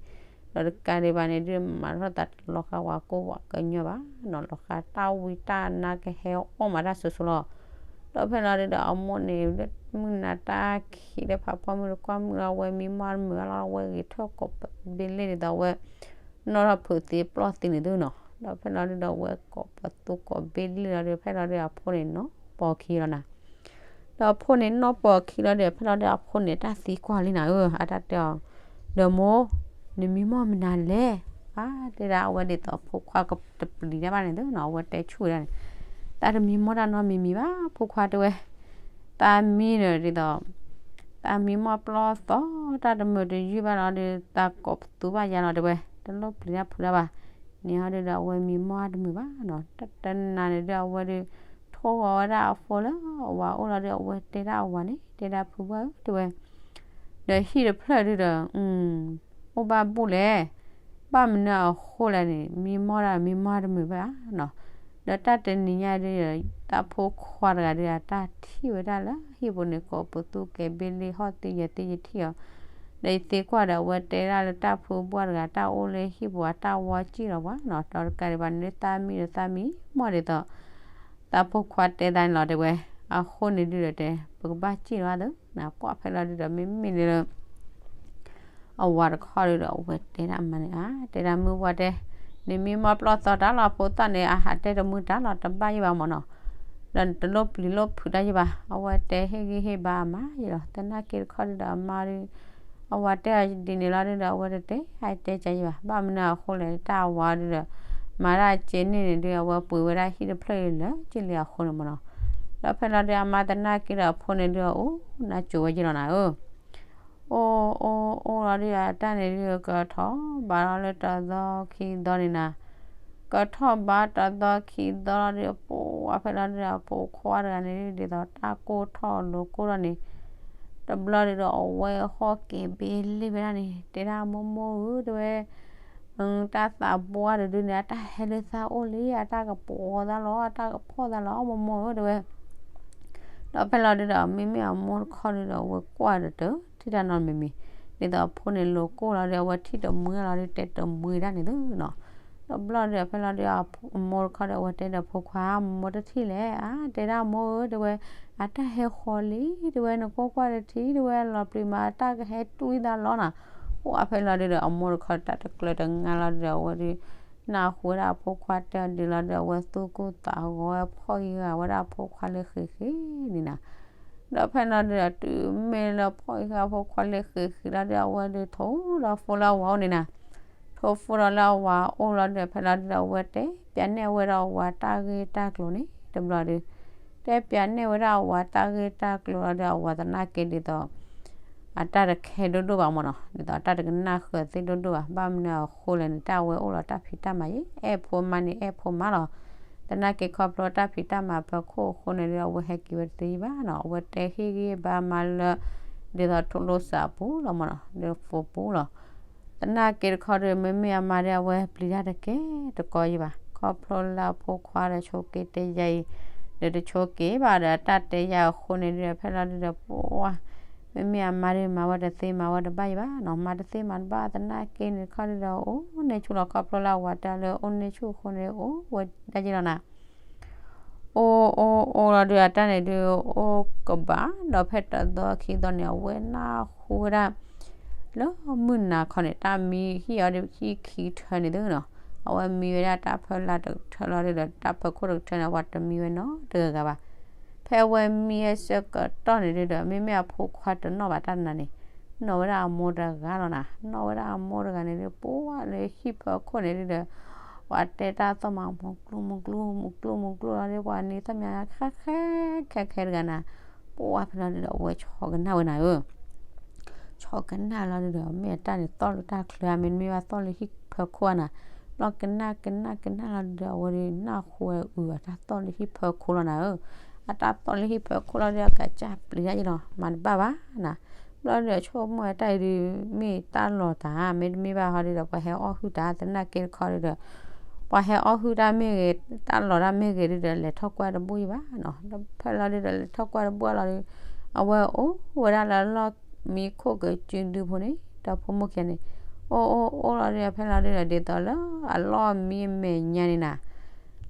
ဒီးတကးဒံးဘၣ်န့ၣ်ဒုး မၤထီၣ်သးတလီၤဃာ်ဝဲကိၢ်ဝဲကညီဘၣ်နီၤ, လီၤဃာ်တၢ်ဝံတၢ်နါကဟဲအီၣ်မးတၢ်စိၤစိၤလီၤ. ဒီးဖဲလီၤဒုးဒီး အမိၢ်န့ၣ် မုၢ်နၤတၢ်ခံးလၢဖးဖီမုၢ်တကွၢ်မုၢ်လီၤ အဝဲမံမီၢ်တမုာ်ဘၣ်လီၤ, အဝဲဂဲၤထၢၣ်ကိးပသူဘ့လ့ၣ်ဒ်သိးအဝဲ နီၣ်ထီၣ်ဖုးသ့ပျီၢ်သ့န့ၣ်သုနီၤ, ဒီးဖဲလီၤဒုးဒီး အဝဲကိးပသူကိးဘ့လ့ၣ်လီၤဒုး ဖဲလီၤဒုးအဖိန့ၣ်နီၢ်ပိာ်ခံလီၤနၤ. ဒီးအဖိန့ၣ်နီၢ်ပိာ်ခံလီၤဒီး ဖဲလီၤဒုးအဖိန့ၣ် တၢ်သံကွၢ်လံနၤဧၢ, အတၢ်တဲအီၤ, ဒီးမိၢ်, နမံမီၢ်မနုၤလဲၣ်, အါ တဲဒၣ်အဝဲဒ်သိးဖိခွါကတပျံၤတၢ်ဘၣ်န့ၣ်သုနီၤ, အဝဲတဲဆူၣ်ဝဲဒၣ်န့ၣ်, တၢ်တမံမီၢ်တၢ်နီတမံၤမံၤဘၣ် ဖိခွါတဲဝဲ, တၢ်မံဒီးဒ်သိး တၢ်မံမီၢ်ပျီၢ်သီ တၢ်တမုာ်တယုၢ်ဘၣ်လီၤဒီး တၢ်ကိးပသူဘၣ်ယါလီၤတဲဝဲ, တလိၣ်ပျံၤတၢ်ဖုးတၢ်ဘၣ်, န့ၣ်ဟီဒုးဒီး အဝဲမံမီၢ်တမုာ်ဘၣ်နီၤ, တနၤန့ၣ်ဒုး အဝဲဒုး ထိၣ်ဃီၤဝဲဒၣ်အဖိလၢအဝၤအိၣ်လီၤဒီး အဝဲတဲဒၣ်အဝၤန့ၣ် တဲဒၣ်ဖုဘှၢ်ဧၢ တဲဝဲ, ဒီးဟံၣ်တဖျၢၣ်ဒုးဒီး အိၣ်ဘၣ်ဘူၣ်လဲၣ်, ဘၣ်မနုၤအဃိလဲၣ်န့ၣ် မံမီၢ်ဒၣ်မံမီၢ်တမုာ်ဘၣ်နီၤ. ဒီးတၢ်တနံၤညါဒုး တၢ်ဖိခွါတဂၤဒုး အတၢ်ထံၣ်ဝဲဒၣ်လၢဟံၣ်ပူၤန့ၣ် ကိးပသူကဲဘ့လ့ၣ်ဟီၣ်သ့ယဲၢ်သ့ယထံၣ်အီၤ, ဒီးယသံကွၢ်ဒီး အဝဲတဲဒၣ်လၢတၢ်ဖုဘှၢ်တဂၤ တၢ်အိၣ်လၢဟံၣ်ပူၤ အတၢ်ဝီစံၣ်လီၤပှၤနီၤ, ဒီးတကးဒံးဘၣ်န့ၣ် သးမံဒီးသးမံမီၢ်ဒ်သိး တၢ်ဖိခွါတဲသးန့ၣ်လီၤတဲဝဲ, အဃိန့ၣ်ဒုးဒီးတဲ ပကဘၣ်စံၣ်လီၤသၢနၤ, ပှၢ်ဖဲလီၤဒုးဒီး မ့မ့ၢ်န့ၣ်လၢ အဝၤတခီဒုးဒီး အဝဲတဲဒၣ်မၤန့ၣ် အါ တဲဒၣ်မုၢ်ပှၢ်တဲ, နမံမီၢ်ပျီၢ်သီတၢ်လီၤ ဖိသၣ်န့ၣ် အဟးတဲတမုာ်တၢ်လီၤ တဘၣ်ယံၤဘၣ်မၢ်နီၤ, ဒီးနတလိၣ်ပျံၤလိၣ်ဖုးတၢ်ယံၤဘၣ်, အဝဲတဲဟ့ၣ်ဂံၢ်ဟ့ၣ်ဘါအမါယံၤလီၤ, သနာ်က့တခီဒုးဒီးအမါဒုး အဝၤတဲအီၤဒ်န့ၣ်လီၤဒုးဒီး အဝဲတတဲ ဟဲတဲကါယံၤဘၣ်, ဘၣ်မနုၤအဃိလဲၣ် တၢ်အဝၤဒုးဒီး မၤတၢ်စ့န့ၢ်န့ၣ်ဒုး အဝဲပှ့ၤဝဲဒၣ်ဟံၣ်တဖျၢၣ်အံၤလၢကၠ့လံအဃိန့ၣ်မၢ်နီၤ, ဒီးဖဲလီၤဒုးအမါသနာ်က့ဒီးအဖိန့ၣ်ဒုး အိၣ်နါစိၤဝဲယံၤလီၤနၤဧၢ အိၣ်အိၣ်အိၣ်လီၤဒုး အတၢ်န့ၣ်ဒုး ကထီၣ်ဘးလီၤလၢတသီခံသီန့ၣ်နၤ, ကထီၣ်ဘးတသီခံသီလီၤဒုး ပှၢ်ဖဲလီၤဒုး အဖိခွါတဂၤန့ၣ်ဒုး ဒ်သိးတၢ်ကိၢ်ထီၣ်လိၤကိၢ်ထီၣ်န့ၣ်, တဘျီဒုးဒီး အဝဲဟီၣ်က့ၤဘ့လ့ၣ်ဝဲဒၣ်န့ၣ် တဲဒၣ်မိၢ်မိၢ်ဧၢ တဲဝဲ တၢ်သးပှၢ်တဒုန့ၣ် အတၢ်ဟဲလၢသးအိၣ်လံ အတၢ်ကပီၤသးလီၤ အတၢ်ကဖီၣ်သးလီၤ မိၢ်မိၢ်ဧၢ တဲဝဲ ဒီးဖဲလီၤဒုးဒီး မ့မ့ၢ်အမိၢ်တခီဒုးဒီး အဝဲကွၢ်ဒီးတထံၣ်တၢ်နီတမံၤမံၤ, ဒ်သိးအဖိန့ၣ်လိၤကိၢ်လီၤဒီး အဝဲထံၣ်တမှံလီၤဒီး တဲတမှံတၢ်န့ၣ်သုနီၤ, တဘျီဒုးဒီး ဖဲလီၤဒုး အမိၢ်တခီဒီး အဝဲတဲဒီးဖိခွါ မိၢ်တထံၣ်လဲၣ် အါ တဲဒၣ်မိၢ်ဧၢ တဲဝဲ အတၢ်ဟဲဃီၤလံ တဲဝဲ နကွၢ်ကွၢ်တထံၣ် တဲဝဲ လီၤပျံၤမး အတၢ်ကဟဲတွံၢ်သးလီၤနီၤ, ပှၢ်ဖဲလီၤဒုးဒီး အမိၢ်တခီတၢ်တကျၢၤတငါလီၤဒုးဒီး အဝဲဒုး နၢ်ဟူဝဲဒၣ်အဖိခွါတဲအီၤဒ်လီၤဒုး အဝဲသူၣ်ကိၢ်သးဂီၤဝဲ ဖီၣ်ဂံၢ်ဂၤဝဲဒၣ်အဖိခွါလၢဃ့ဃ့န့ၣ်နီၤ, ဒီးဖဲလီၤဒုးဒီး တုၤမ့ၢ်လၢဖီၣ်ဂံၢ်ဂၤဖိခွါလၢဃ့ဃ့လီၤဒုး အဝဲဒုးထိၣ်ဒီး phone လၢအဝၤအိၣ်န့ၣ်နီၤ, ထိၣ် phone ဒီးလၢအဝၤအိၣ်လီၤဒုး ဖဲလီၤဒုးဒီး အဝဲတဲပၠးနဲၣ်ဝဲဒၣ်အဝၤတၢ်ဂ့ၢ်တၢ်ကျိၤန့ၣ် တဘျီဒုး တဲပၠးနဲၣ်ဝဲဒၣ်အဝၤတၢ်ဂ့ၢ်တၢ်ကျိၤလီၤဒုး အဝၤသနာ်က့ဒ်သိး အတၢ်တခဲဒိၣ်ဒိၣ်ဘၣ်မၢ်နီၤ, ဒ်သိးအတၢ်တကနၣ်ဃၢၤသ့ဒိၣ်ဒိၣ်ဘၣ်, ဘၣ်မနုၤအဃိလဲၣ်န့ၣ် တၢ်အဝဲအိၣ်လီၤတၢ်ဖံးတၢ်မၤယဲၢ်, အဲၣ်ဖိမါန့ၣ်အဲၣ်ဖိမါလီၤ, သနာ်က့ခီဖျိတၢ်ဖံးတၢ်မၤဖီခိၣ်အဃိန့ၣ်ဒုး အဝဲဟဲက့ၤဝဲတသ့ဘၣ်နီၤ, အဝဲတဲဟ့ၣ်ဂံၢ်ဘါမါလၢ ဒ်သိးထိၣ်လိာ်စးပူၤလီၤမၢ်နီၤ, ဒီး phone ပူၤလီၤ. သနာ်က့တခီဒုး မ့မ့ၢ်အမါဒုး အဝဲပျံၤတၢ်တကဲတကီယံၤဘၣ်, ခီဖျိလၢအဖိခွါဒီးဆိးက့တဲယါအံၤ ဒီးတဆိးက့ဘၣ်ဒီး အတၢ်တဲယါအဃိန့ၣ်ဒုး ဖဲလီၤဒုးဒီး ပှၢ် မ့မ့ၢ်အမါဒုး မၤဝဲတသ့မၤဝဲတဘၣ်ယံၤဘၣ်နီၤ, မၤတသ့မၤတဘၣ်သနာ်က့န့ၣ်တခီဒုးဒီး အိၣ်န့ၢ်ဆူၣ်လီၤ, ခီဖျိလၢအဝၤတဲလၢအိၣ်န့ၢ်ဆူၣ်အဃိန့ၣ် အိၣ်ဝဲဒၣ်ယံၤလီၤနၤ အိၣ်အိၣ်အိၣ်လီၤဒုး အတၢ်န့ၣ်ဒုး အိၣ်ကဘၣ်ဒီးဖဲတသီခံသီန့ၣ် အဝဲနၢ်ဟူဝဲဒၣ် လၢမုၢ်နၤခီန့ၣ် တၢ်မံဟံၣ်အီၤဒုး ဟံၣ်ခံထၢန့ၣ်သုနီၤ, အဝဲမံဝဲဒၣ်တၢ်ဖၢလာ်တထၢလီၤဒုးဒီး တၢ်ဖၢခိၣ်တထၢန့ၣ် အဝၤတမံဝဲနီတဂၤဂၤဘၣ်. ဖဲအဝဲမံအဆၢကတီၢ်န့ၣ်ဒုးဒီး မ့မ့ၢ်အဖိခွါတနီၣ်ဘၣ်တၢ်တနၤန့ၣ် နီၣ်ဝဲဒၣ်အမိၢ်တဂၤလီၤနၤ, နီၣ်ဝဲဒၣ်အမိၢ်တဂၤန့ၣ်ဒုး ပှၢ်လၢဟံၣ်ဖၢခိၣ်န့ၣ်ဒုးဒီး ပှၤတဲတၢ်သီၣ်မး မုၢ်ကျိၣ်မုၢ်ကျိၣ် မုၢ်ကျိၣ်မုၢ်ကျိၣ်လီၤဒုး ပှၤန့ၣ်သီၣ်မး ခဲခဲခဲခဲတဂၤနၤ, ပှၢ်ဖဲလီၤဒုးဒီး အဝဲဆီကနၣ်ဝဲနၤဧၢ ဆီ အကနၣ်လီၤဒုဒီး မ့ၢ်အတၢ်န့ၣ်သီၣ်လၢတၢ်ချၢဧါ, မ့တမ့ၢ်ဘၣ်သီၣ်လၢဟံၣ်ဖၢခိၣ်ဧါနၤ. ဘျီကနၣ်ကနၣ်ကနၣ်လီၤဒုဒီး အဝဲဒုးနၢ်ဟူဝဲအုးအတၢ်သီၣ်လၢဟံၣ်ဖၢခိၣ်လီၤနၤဧၢ. အတၢ်သီၣ်လၢဟံၣ်ဖၢခိၣ်လီၤဒုဒီး အကစၢ်ပျံၤတၢ်ယဲလီၤ, မၤတဘၣ်ဘၣ်နၤ. ဘျီဒုဒီး ဆိကမိၣ်ဝဲတၢ်အံၤဒုး မ့ၢ်တၢ်လီၤတၢ်, မ့တမ့ၢ်ဘၣ်ဟီဒုဒီး ပှၤဟဲအီၣ်ဟုၣ်တၢ် သနာ်က့တခီဒုဒီး ပှၤဟဲအီၣ်ဟုၣ်တၢ်မ့ၢ်ဂ့ၤ, တၢ်လီၤတၢ်မ့ၢ်ဂ့ၤဒုဒီး လဲၤထီၣ်ကွၢ်တဘူၣ်ယံၤဘၣ်နၤ. ဒီးဖဲလီၤဒုဒီး လဲၤထီၣ်ကွၢ်တဘူၣ်လီၤဒုး အဝဲအိၣ်ဝဲဒၣ်လၢအလီၢ်မံခိၣ်ကစုဒုဖိန့ၣ် ဒီဖိမိၢ်ခံဂၤန့ၣ် အိၣ်အိၣ်အိၣ်လီၤဒုဒီး ဖဲလီၤဒုဒီး ဒ်သိးလၢအလီၢ်မံအမဲာ်ညါန့ၣ်နၤ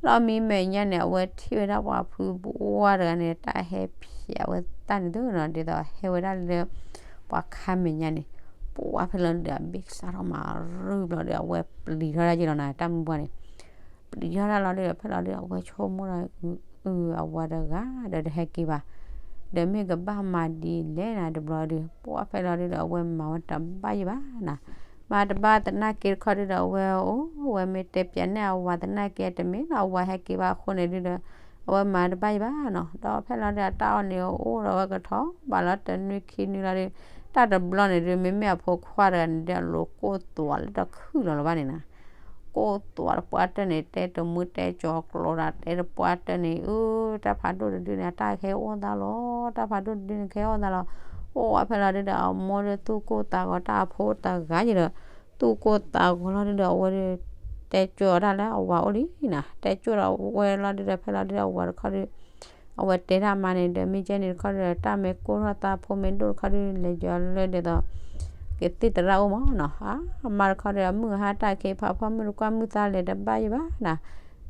လီၢ်မံမဲာ်ညါန့ၣ် အဝဲထံၣ်ဝဲဒၣ်ပှၤဖုဘှါတဂၤန့ၣ် တၢ်ဟဲဖျဲးဝဲတၢ်န့ၣ်သုနီၤ, ဒ်သိးဟဲဝဲဒၣ်လၢ ပှၤခါမဲာ်ညါန့ၣ်, ပှၢ်ဖဲလီၤဒုဒီး အဘ့ၣ်ကစၢ်ထီၣ်မၤရူၢ်ဘျီဒီး အဝဲပျံၤထီၣ်ဒၣ်ယဲလီၤနၤ တၢ်မုၢ်ပှၢ်န့ၣ်, ပျံၤထီၣ်ဒၣ်လီၤဒုဒီး ဖဲလီၤဒုဒီး အဝဲဆိကမိၣ်ဒီး အုးအဝၤတဂၤဒီး တဟဲက့ၤဘၣ်, ဒီးမ့ၢ်ကဘၣ်မၤဒ်လဲၣ်နၤတဘျီဒု, ပှၢ်ဖဲလီၤဒုဒီး အဝဲမၤဝဲတဘၣ်ယံၤဘၣ်နၤ မၤတဘၣ်သနာ်က့တခီဒုဒီး အဝဲအိၣ်ဝဲမ့ၢ်တဲပၠးန့ၢ်အဝၤသနာ်က့ တမ့ၢ်လၢအဝၤဟဲက့ၤဘၣ်အဃိန့ၣ်ဒုဒီး အဝဲမၤတဘၣ်ယံၤဘၣ်နီၤ. ဒီးဖဲလီၤဒုဒီး အတၢ်အီၣ်န့ၣ်အိၣ်ဒီးဝဲကထီၣ်ဘးလီၤတနွံခံနွံလီၤဒု, တၢ်တဘျီန့ၣ်ဒု မ့မ့ၢ်အဖိခွါတဂၤန့ၣ်ဒု အလိၤကိၢ်သွးလၢတၢ်ခုၣ်လီၤလၢၤဘၣ်န့ၣ်နၤ ကိၢ်သွးတပှၢ်တၢၢ်န့ၣ် တဲတမုၢ်တဲကၠီၤကျိးတၢ် တဲတပှၢ်တၢၢ်န့ၣ် အၢ တၢ်ဖးဒိၣ်တဒုန့ၣ် အတၢ်ကဟဲအိၣ်သးလီၤ, တၢ်ဖးဒိၣ်တဒုန့ၣ် ကဟဲအိၣ်သးလီၤ. အိၣ်ဝဲဖဲလီၤဒုဒီး အမိၢ်ဒုသူၣ်ကိၢ်သးဂီၤ တၢ်အဖိတဂၤယံၤဒီး သူၣ်ကိၢ်သးဂီၤလီၤဒုဒီး အဝဲဒု တဲကၠိအီၤတၢ်လၢအဝၤအိၣ်လံနၤ, တဲကၠိဒီးအဝဲလီၤဒုဒီး ဖဲလီၤဒုဒီး အဝၤတခီဒု အဝဲတဲတၢ်မါန့ၣ်ဒီး မ့ၢ်ကဲန့ၣ်တခီဒုဒီး တၢ်မ့ၢ်ကိၢ်ထီၣ်သးဖိမ့ၢ်ဒိၣ်တခီဒု လဲၤယီၤလၢဒ်သိး ကသံၣ်သရၣ်အိၣ်မးနီၤ, အမါတခီဒီး အမုၢ်ဟါတၢ်ခ့ဖးဖီ မုၢ်တကွၢ်မုၢ်သါလဲၤတဘၣ်ယံၤဘၣ်နၤ.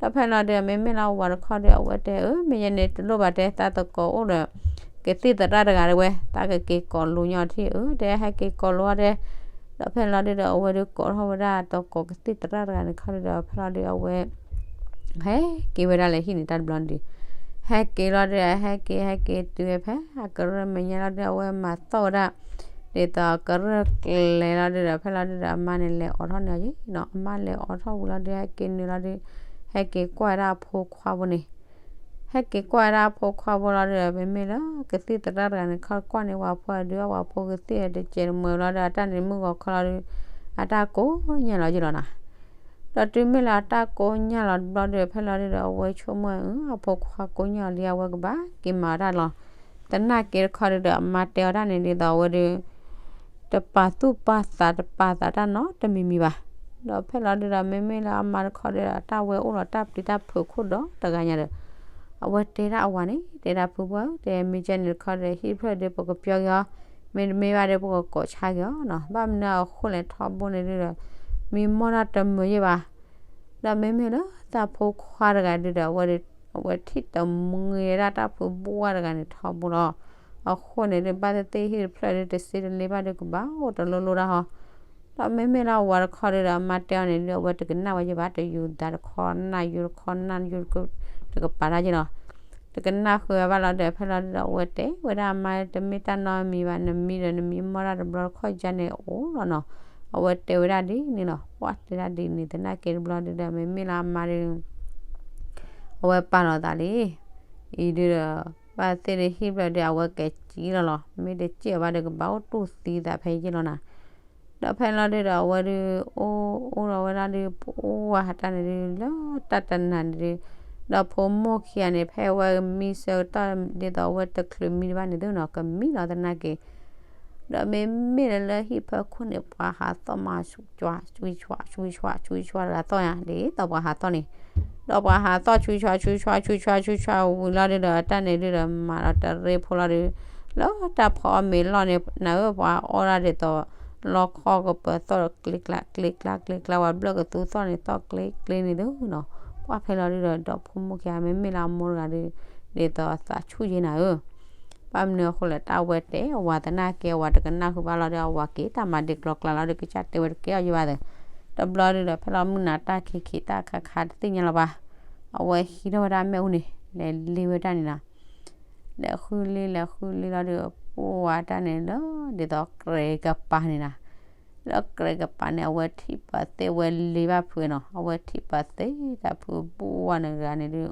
ဒီးဖဲလီၤဒုဒီး မ့မ့ၢ်လၢအဝၤတခီဒီး အဝဲတဲအၢ မ့ၢ်ယဲန့ၣ်တလိၣ်ဘၣ်တဲ သးသကိးအိၣ်ဒီး ကသံၣ်သရၣ်တဂၤဒၣ်ဝဲ သးကက့ၤကိးလူညါထံၣ်အၢ တဲဟဲက့ၤကိးလူအီၤတဲ. ဒီးဖဲလီၤဒုဒီး အဝဲဒုကိးထီၣ်ဝဲဒၣ်သကိးကသံၣ်သရၣ်တဂၤန့ၣ်တခီဒုဒီး ဖဲလီၤဒုအဝဲ ဟဲက့ၤဝဲဒၣ်လၢဟံၣ်န့ၣ်တၢ်တဘျီန့ၣ်ဒု, ဟဲက့ၤလီၤဒုဒီး ဟဲက့ၤ ဟဲက့ၤတုၤဝဲဖဲအကရၢၢ်မဲာ်ညါလီၤဒု အဝဲမၤသီၣ်ဝဲဒၣ် ဒ်သိးအကရၢၢ်ကျဲၤလီၤဒုဒီး ဖဲလီၤဒုဒီး အမါန့ၣ်လဲၤအိးထီၣ်န့ၢ်အီၤယံၤနီၤ, အမါလဲၤအိးထီၣ်ဝံၤလီၤဒု ဟဲက့ၤနုာ်လီၤဒု ဟဲက့ၤကွၢ်ဝဲဒၣ်အဖိခွါဖိန့ၣ် ဟဲက့ၤကွၢ်ဝဲဒၣ်အဖိခွါဖိလီၤဒုဒီး မ့မ့ၢ်လၢကသံၣ်သရၣ်တဂၤန့ၣ် ခီကွၢ်န့ၢ်ဝၤဖိဒု အဝၤဖိကသံၣ်တစဲးတမှဲၤလီၤဒု အတၢ်န့ၣ်မုၢ်ဂီၤခီလီၤဒု အတၢ်ကိးညါလီၤယံၤလီၤနၤ. ဒီးတုၤမ့ၢ်လၢအတၢ်ကိးညါလီၤတဘျီဒု ဖဲလီၤဒုဒီး အဝဲဆိကမိၣ် အဖိခွါကိးညါလီၤလံ အဝဲကဘၣ်က့ၤမၤအီၤတၢ်လီၤ. သနာ်က့တခီဒုဒီး အမါတဲအီၤတၢ်န့ၣ်ဒ်သိးအဝဲဒု တပာ်သူၣ်ပာ်သး တပာ်သးတၢ်နီတမံၤမံၤဘၣ်. ဒီးဖဲလီၤဒုဒီး မ့မ့ၢ်လၢအမါတခီဒုဒီး တၢ်ဝဲအိၣ်လီၤတၢ်ပျံၤတၢ်ဖုးခိၣ်ဒီးတဂၤညါဒီး အဝဲတဲဒၣ်အဝၤန့ၣ် တဲဒၣ်ဖုပှၢ်ဧၢ တဲမ့ၢ်ကဲန့ၣ်တခီဒီး ဟံၣ်တဖျၢၣ်ဒု ပကပျီက့ၤအီၤ, မ့တမ့ၢ်ဘၣ်ဒီး ပကကိးဆါက့ၤအီၤနီၤ. ဘၣ်မနုၤအဃိလဲၣ်ထီဘိန့ၣ်ဒုဒီး မံမီၢ်တၢ်တမုာ်ယံၤဘၣ်. ဒီးမ့မ့ၢ်လၢသးဖိခွါတဂၤဒုဒီး အဝဲ အဝဲထံၣ်တမုာ်ဒၣ်တၢ်ဖုဘှါတဂၤန့ၣ်ထီဘိလီၤ. အဃိန့ၣ်ဒု ဘၣ်သ့ၣ်သ့ၣ်ဟံၣ်တဖျၢၣ်ဒု တစ့တလ့ဘၣ်ဒု ကဘၣ်အိၣ်တလိၤလိၤတၢ်ဟီ ဒီးမ့မ့ၢ်လၢအဝၤတခီဒုဒီး အမါတဲအီၤန့ၣ်ဒု အဝဲတကနၣ်ဝဲယံၤဘၣ်, တယူၤသးတခီနၢ် ယူၤတခီနၢ် ယူၤတကပၤတၢ်ယံၤလီၤ. တကနၣ်ဃုာ်ဝဲဘၣ်လီၤဒီး ဖဲလီၤဒုဒီး အဝဲတဲဝဲဒၣ်အမါ တမ့ၢ်တၢ်နီတမံၤဘၣ်, နမံဒီးနမံမီၢ်တၢ်တဘျီတခီၣ်ယါန့ၣ်အိၣ်လီၤနီၤ. အဝဲတဲဝဲဒၣ်ဒ်န့ၣ်လီၤ. ပှၢ်တဲဒၣ်ဒ်န့ၣ် သနာ်က့တဘျီဒုဒီး မ့မ့ၢ်လၢအမါဒု အဝဲပာ်လီၤသးလံ. အံၤဒုဒီး ဘၣ်သ့ၣ်ဒု ဟံၣ်ဖျၢၣ်ဒု အဝဲကစံၣ်လီၤလီၤ. မ့ၢ်တစံၣ်အီၤဘၣ်ဒီး ကဘၣ်အိၣ်တူၢ်သံသးဖဲယံၤလီၤနၤ. ဒီးဖဲလီၤဒုဒီး အဝဲဒု အိၣ်အိၣ်လီၤဝဲဒၣ်ဒု ပှၢ်တၢ်န့ၣ်ဒု လၢတၢ်တနၤန့ၣ်ဒု ဒီးဖိမိၢ်ခံဂၤန့ၣ် ဖဲအဝဲမံဆၢကတီၢ်ဒ်သိးအဝဲတချုးမံတဘၣ်န့ၣ်သုနီၤ ကမံလီၤသနာ်က့ ဒီးမ့မ့ၢ်လၢဟံၣ်ဖၢခိၣ်န့ၣ် ပှၤဟးသီၣ်မၤဆူၣ်ဆွါ ဆူၣ်ဆွါ ဆူၣ်ဆွါတဂၤသီၣ်ညါ ဒ်သိးပှၤဟးသီၣ်န့ၣ်, ဒီးပှၤဟးသီၣ်ဆူၣ်ဆွါ ဆူၣ်ဆွါ ဆူၣ်ဆွါ ဆူၣ်ဆွါဝံၤလီၤဒုဒီး တၢ်န့ၣ်ဒုဒီး မၤလီၤတရ့ဖိလီၤဒု လၢတၢ်ဖီအီၣ်မ့ၤလီၢ်န့ၣ် နၤဧၢ ပှၤအီၣ်ဒၣ်ဒ်သိး လီခီကပၢၤသီၣ်ကျ့ကျါ ကျ့ကျါ ကျ့ကျါ ပှၤဘျၢၣ်ကသူသီၣ်န့ၣ်သီၣ်ကျ့ကျ့န့ၣ်သုနီၤ. ပှၢ်ဖဲလီၤဒုဒီး ဒီဖိမိၢ်ခံဂၤ မ့မ့ၢ်လၢအမိၢ်တဂၤဒု ဒ်သိးသးဆူၣ်ယဲနၤဧၢ ဘၣ်မနုၤအဃိလဲၣ် တၢ်ဝဲတဲအဝၤသနာ်က့ အဝၤတကနၣ်ဃုာ်ဘၣ်လီၤဒီး အဝၤက့ၤတၢ်မၤဒ့ကျီကျါလီၤဒီး ကစၢ်တဲဝဲတကဲအီၤယံၤဘၣ်သ့ၣ်, တဘျီဒုဒီး ဖဲလီၤမုၢ်နၤတၢ်ခံခံ တၢ်ခါခါတသ့ၣ်ညါလီၤဘၣ်, အဝဲဟံးထီၣ်ဝဲဒၣ်မ့ၣ်အူန့ၣ် လဲၤလ့ဝဲဒၣ်န့ၣ်နီၤ, လဲၤဃုလ့ လဲၤဃုလ့လီၤဒီး ပှၢ်ဝဲတၢ်န့ၣ်လၢ ဒ်သိးကြဲးကပၤန့ၣ်နီၤ လၢကြဲးကပၤန့ၣ် အဝဲထံၣ်ပာ်သ့ၣ်ဝဲလ့ဘၣ်ဖုးနီၤ, အဝဲထံၣ်ပာ်သ့ၣ်တၢ်ဖုးဘိၣ်ဝါန့ၣ်ဂၤန့ၣ်ဒုး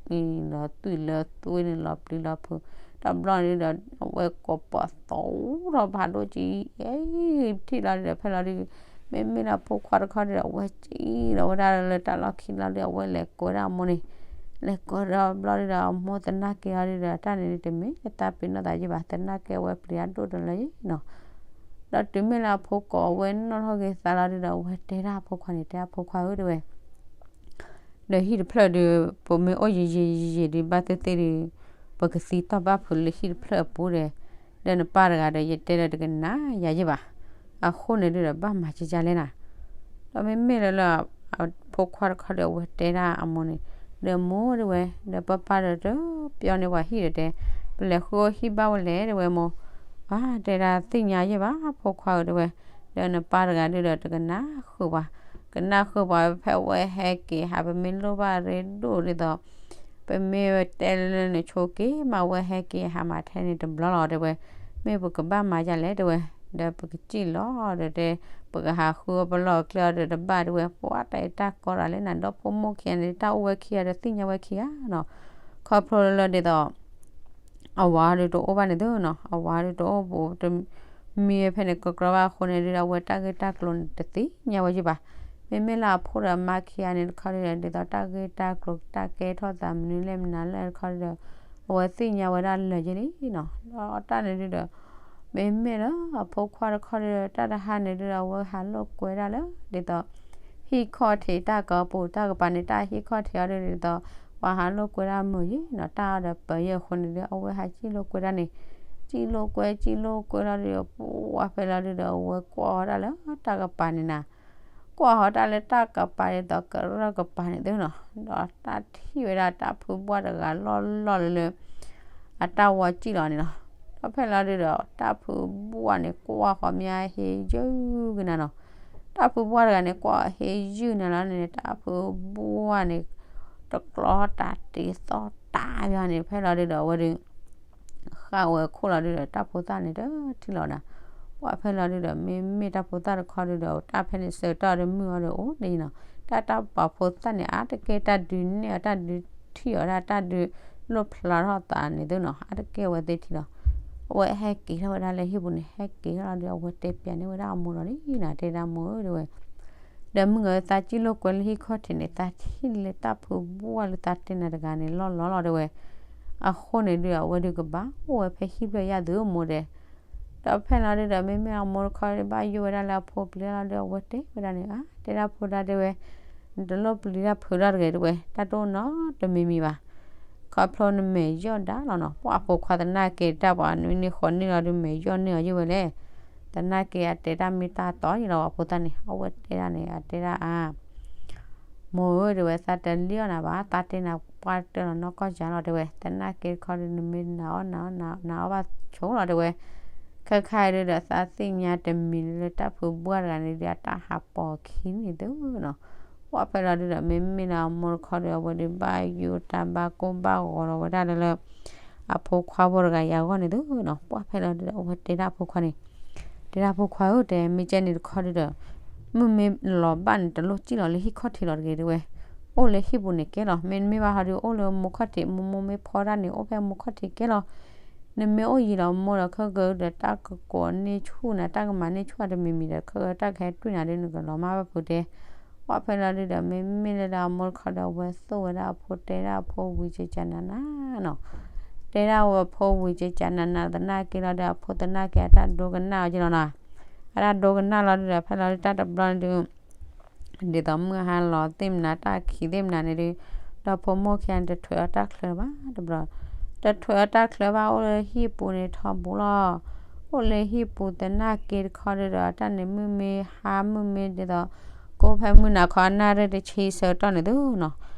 လီၤသွံၣ်လၢသွ့န့ၣ် လီၤပျံၤလီၤဖုး တဘျီန့ၣ်ဒုဒီး အဝဲကိးပသီထီၣ်ဖးဒိၣ်ကံ အ့ ထံၣ်လီၤဒုဒီး ဖဲလီၤဒု မ့မ့ၢ်လၢအဖိခွါတခီဒုဒီး အဝဲစံၣ်လီၤဝဲဒၣ်လၢတၢ်လီၢ်ခံလီၤဒု အဝဲလဲၤကိးဝဲဒၣ်အမိၢ်န့ၣ်, လဲၤကိးဒီးဘျီဒုဒီး အမိၢ်သနာ်က့အီၤဒုဒီး တၢ်န့ၣ်တမ့ၢ်တၢ်ပ့ၤနီၣ်သးယဲၢ်ဘၣ်, သနာ်က့အဝဲပျံၤအဒိၣ်တလၢယဲၢ်နီၤ. ဒီးတုၤမ့ၢ်လၢအဖိကိးဝဲနီၣ်ထီၣ်က့ၤသးလီၤဒုဒီး အဝဲတဲဒၣ်အဖိခွါန့ၣ် တဲအဖိခွါဧၢ တဲဝဲ ဒီးဟံၣ်တဖျၢၣ်ဒုး ပမ့ၢ်အိၣ်ယံာ်ယံာ်ယံာ်ယံာ်ဒုး ဘၣ်သ့ၣ်သ့ၣ်ဒုး ပကသံတီၢ်ဘၣ်ဖုးလၢဟံၣ်တဖျၢၣ်အပူၤဒီး, ဒီးနပၢ်တဂၤဒီး ယတဲဒီးတကနၣ်ယၤယဲၢ်ဘၣ်. အဃိန့ၣ်ဒုဒီး ဘၣ်မၤကကလဲၣ်နၤ. ဒီးမ့မ့ၢ်လၢလၢ အဖိခွါတခီဒီး အဝဲတဲဒၣ်အမိၢ်န့ၣ်, ဒီးမိၢ်တဲဝဲ, ဒီးပၢ်ပၢ်ဒီးတပျီန့ၢ်ပှၤဟံၣ်ဒီးတဲ, ပလဲၤဃုအီၣ်ဟံၣ်ဘၣ်ဝဲလဲၣ်တဲဝဲမိၢ်. အတဲဒၣ်သ့ၣ်ညါယဲၢ်ဘၣ် ဖိခွါဧၢတဲဝဲ, ဒီးနပၢ်တဂၤဒုဒီးတကနၣ်ဃုာ်ပှၤ, ကနၣ်ဃုာ်ပှၤဖဲအဝဲဟဲက့ၤဟး ပမ့ၢ်လိၣ်ဘၣ်ရ့ဒိၣ်ဒ်သိး ပမ့ၢ်ဝဲတဲလၢနဆိက့ၤမး အဝဲဟဲက့ၤဟးမးထဲန့ၣ်တဘျီလီၤတဲဝဲ, မ့ၢ်ပကဘၣ်မၤဒ်လဲၣ်တဲဝဲ, ဒီးပကစံၣ်လီၤဒီးတဲ, ပကဟးဃုအီၣ်ပလီၢ်ကျဲအီၤဒီးတဘၣ်တဲဝဲ, ပှၤတၢ်အံၤတၢ်ကီတၢ်လဲၣ်နၤ ဒီဖိမိၢ်ခံဂၤန့ၣ် တၢ်အိၣ်ဝဲခံဂၤဒီးသ့ၣ်ညါဝဲခံဂၤနီၤ, ခီဖျိလၢဒ်သိး အဝၤဒုးတအိၣ်ဘၣ်န့ၣ်သုနီၤ, အဝၤဒုးတအိၣ်ဘူးတမံဝဲဖဲန့ၣ် ကကြီဘၣ်အဃိန့ၣ်ဒုဒီး အဝဲတၢ်ဂ့ၢ်တၢ်ကျိၤန့ၣ် တသ့ၣ်ညါဝဲယဲၢ်ဘၣ်. မ့မ့ၢ်လၢအဖိဒီးအမါခံဂၤန့ၣ်တခီဒုဒီး ဒ်သိးတၢ်ဂ့ၢ်တၢ်ကျိၤ တၢ်ကဲထီၣ်သးမနုၤလဲၣ်မနုၤလဲၣ်တခီဒုဒီး အဝဲသ့ၣ်ညါဝဲဒၣ်လၢာ်ယဲၢ်လံနီၤ. ဒီးတၢ်န့ၣ်ဒုဒီး မ့မ့ၢ်လၢအဖိခွါတခီဒုဒီး တၢ်တဟါန့ၣ်ဒုဒီး အဝဲဟးလိာ်ကွဲဒၣ်လၢ ဒ်သိး ဟံၣ်ခီၣ်ထံးတၢ်ကပူၤ တၢ်ကပၤန့ၣ် တၢ်ဟံၣ်ခီၣ်ထံးအီၤဒုဒီး ပှၤဟးလိာ်ကွဲဒၣ်မုာ်ယဲၢ်နီၤ, တၢ်အီၤဒီးပၢၤယဲၢ်အဃိန့ၣ်ဒု အဝဲဟးစံၣ်လိာ်ကွဲဒၣ်န့ၣ်, စံၣ်လိာ်ကွဲ စံၣ်လိာ်ကွဲလီၤဒုဒီး ပှၤဖဲလီၤဒုဒီး အဝဲကွၢ်ဃီၤတၢ်လၢတၢ်ကပၤန့ၣ်နၤ, ကွၢ်ဃီၤတၢ်လၢတၢ်ကပၤဒ်သိးကရၢၢ်ကပၤန့ၣ်သုနီၤ, ဒီးတၢ်ထံၣ်ဝဲဒၣ်တၢ်ဖုဘှၢ်တဂၤလီၢ်လီၢ်လၢလၢ အတၢ်ဝီစံၣ်လီၤန့ၣ်လီၤ. ဒီးဖဲလီၤဒုဒီး တၢ်ဖုဘှၢ်န့ၣ် ကွၢ်ဃီၤမ့ၢ်ဟ့ယုၢ်ကနၤနီၤ, တၢ်ဖုဘှၢ်တဂၤန့ၣ် ကွၢ်ဟ့ယုၢ်နၤလီၤန့ၣ် တၢ်ဖုဘှၢ်န့ၣ် တကျီတၢ်တ့သီၣ်တၢ်ယါန့ၣ် ဖဲလီၤဒုဒီး အဝဲဒု ဃၣ်ဝဲခိၣ်လီၤဒုဒီး တၢ်ဖိသၣ်န့ၣ်တထံၣ်လီၤနၤ, ပှၤဖဲလီၤဒုဒီး မ့မ့ၢ်တၢ်ဖိသၣ်တခီဒုဒီး တၢ်ဖဲန့ၣ်ဆၢကတီၢ်ဒီးမုၢ်အီၤဒီးအိၣ်ဒ်နီၤ, တၢ်တၢ်ပှၤဖိသၣ်န့ၣ် အါတက့ၢ်တၢ်ဒုးနဲၣ်အီၤ တၢ်ဒုးထံၣ်အီၤဒၣ် တၢ်ဒုးလိၣ်ဖျါထီၣ်သးန့ၣ်သုနီၤ, အါတက့ၢ်အဝဲသ့ၣ်ထံၣ်လီၤ. အဝဲဟဲက့ၤထီၣ်ဝဲဒၣ်လၢဟံၣ်ပူၤန့ၣ် ဟဲက့ၤထီၣ်လီၤဒီး အဝဲတဲပျးန့ၢ်ဝဲဒၣ်အမိၢ်လီၤလံနၤ, တဲဒၣ်မိၢ်ဧၢ တဲဝဲ ဒီးမုၢ်ဂၤသးစံၣ်လိာ်ကွဲလၢဟံၣ်ခီၣ်ထံးန့ၣ် သးထံၣ်လၢတၢ်ဖုဘှၢ်လၢသးတဲနၤတဂၤန့ၣ် လီၢ်လီၢ်လီၤတဲဝဲ, အဃိန့ၣ်ဒုဒီး အဝဲဒုကဘၣ်အိၣ်ဝဲဖဲဟံၣ်ဖျၢၣ်ယါသုမိၢ်တဲ ဒီးဖဲလီၤဒုဒီး မ့မ့ၢ်အမိၢ်တခီဘၣ်ယိၣ်ဝဲဒၣ်လၢအဖိပျံၤလီၤဒု အဝဲတဲဝဲဒၣ်န့ၣ် အါ တဲဒၣ်ဖိဒၣ်တဲဝဲ, နတလိၣ်ပျံၤတၢ်ဖုးတၢ်တဂ့ၤတဲဝဲ, တၢ်တအိၣ်နီတမံၤမံၤဘၣ်. ခီဖျိနမဲာ်ယီၢ်ဒၣ်လီၤနီၤ, ပှၤအဖိခွါသနာ်က့တၢ်ပှၤနွံနံၣ်ဃိးနံၣ်လီၤဒု မဲာ်ယီၢ်န့ၢ်အီၤယုၢ်ဝဲလဲၣ်, သနာ်က့အတဲတၢ်မ့ၢ်တၢ်တီယံၤလီၤ ပှၤဖိသၣ်န့ၣ် အဝဲတဲဒၣ်န့ၣ် အတဲဒၣ်အါ မိၢ်ဧၢ တဲဝဲ သးတလံၣ်အီၣ်နၤဘၣ်, သးတဲနၤပှၢ်တၢၢ်လီၤနီၢ်ကီၢ်ယါလီၤတဲဝဲ, သနာ်က့တခီဒု နမ့ၢ်နၤအီၣ်နၤအီၣ်နၤအီၣ်ဘၣ်ဆိးလီၤတဲဝဲ, ခဲခါအံၤဒုဒီး သးသ့ၣ်ညါတမံၤလၢတၢ်ဖုဘှၢ်တဂၤန့ၣ်ဒု အတၢ်ဟးပိာ်ခံန့ၣ်သုနီၤ, ပှၢ်ဖဲလီၤဒုဒီး မ့မ့ၢ်လၢအမိၢ်တခီဒု အဝဲဒုဘၣ်ယိၣ်တၢ်ဘၣ်ကိၢ်ဘၣ်ဂီၤလီၤဝဲဒၣ်လၢ အဖိခွါဖိတဂၤအံၤအဂီၢ်န့ၣ်သုနီၤ, ပှၢ်ဖဲလီၤဒုဒီး အဝဲတဲဒၣ်အဖိခွါန့ၣ် တဲဒၣ်ဖိခွါဧၢ တဲ မ့ၢ်ကဲန့ၣ်တခီဒုဒီး မုၢ်မ့ၢ်လီၤဘၣ်န့ၣ် တလိၣ်စံၣ်လီၤလၢဟံၣ်ခီၣ်ထံးလီၤတဂ့ၤတဲဝဲ, အိၣ်လၢဟံၣ်ပူၤန့ၣ်ကဲလီၤ, မ့တမ့ၢ်ဘၣ်ဟီဒု အိၣ်လၢမိၢ်ခီၣ်ထံး မိၢ်မိၢ်မ့ၢ်ဖီတၢ်န့ၣ် အိၣ်ဖဲမိၢ်ခီၣ်ထံးကဲလီၤ, နမ့ၢ်အိၣ်ယံၤလီၤမိၢ်ဒီး ခဲကဒုဒီး တၢ်ကကိးန့ၢ်ဆူၣ်နၤ တၢ်ကမၤန့ၢ်ဆူၣ်အတမံၤမံၤဒီး ခဲကဒုတၢ်ကဟဲတွံၢ်နၤဒု နကလီၤမၢ်ဘၣ်ဖုးတဲ ပှၢ်ဖဲလီၤဒုဒီး မ့မ့ၢ်လၢဒၣ်အမိၢ်တခီဒီး အဝဲသိၣ်ဝဲဒၣ်အဖိ တဲဒၣ်အဖိဝံၤကကနၤနၤနီၤ, တဲဒၣ်ဝဲအဖိဝံၤကကနၤနၤ သနာ်က့လီၤဒီး အဖိသနာ်က့အတၢ်ဒိကနၣ်အီၤက့လီၤနီၤ, အတၢ်ဒိကနၣ်လီၤဒုဒီး ဖဲလီၤဒုတၢ်တဘျီန့ၣ်ဒု ဒ်သိးမုၢ်ဟါလီၤသ့ၣ်မနၤ တၢ်ခံးသ့ၣ်မနၤန့ၣ်ဒု ဒီးဖိမိၢ်ခံဂၤန့ၣ် တထွဲးအီၣ်တၢ်ချၢဘၣ်တဘျီ, တထွဲးအီၣ်တၢ်ချၢဘၣ် အိၣ်လၢဟံၣ်ပူၤန့ၣ်ထီဘိလီၤ, အိၣ်လၢဟံၣ်ပူၤသနာ်က့တခီဒုဒီး တၢ်န့ၣ်မုၢ်မ့ၢ်ဟါမုၢ်မ့ၢ်ဒ်သိး ကိးဖဲမုၢ်နၤခီအနၣ်ရံၣ်တဆံဆၢကတီၢ်န့ၣ်သုနီၤ,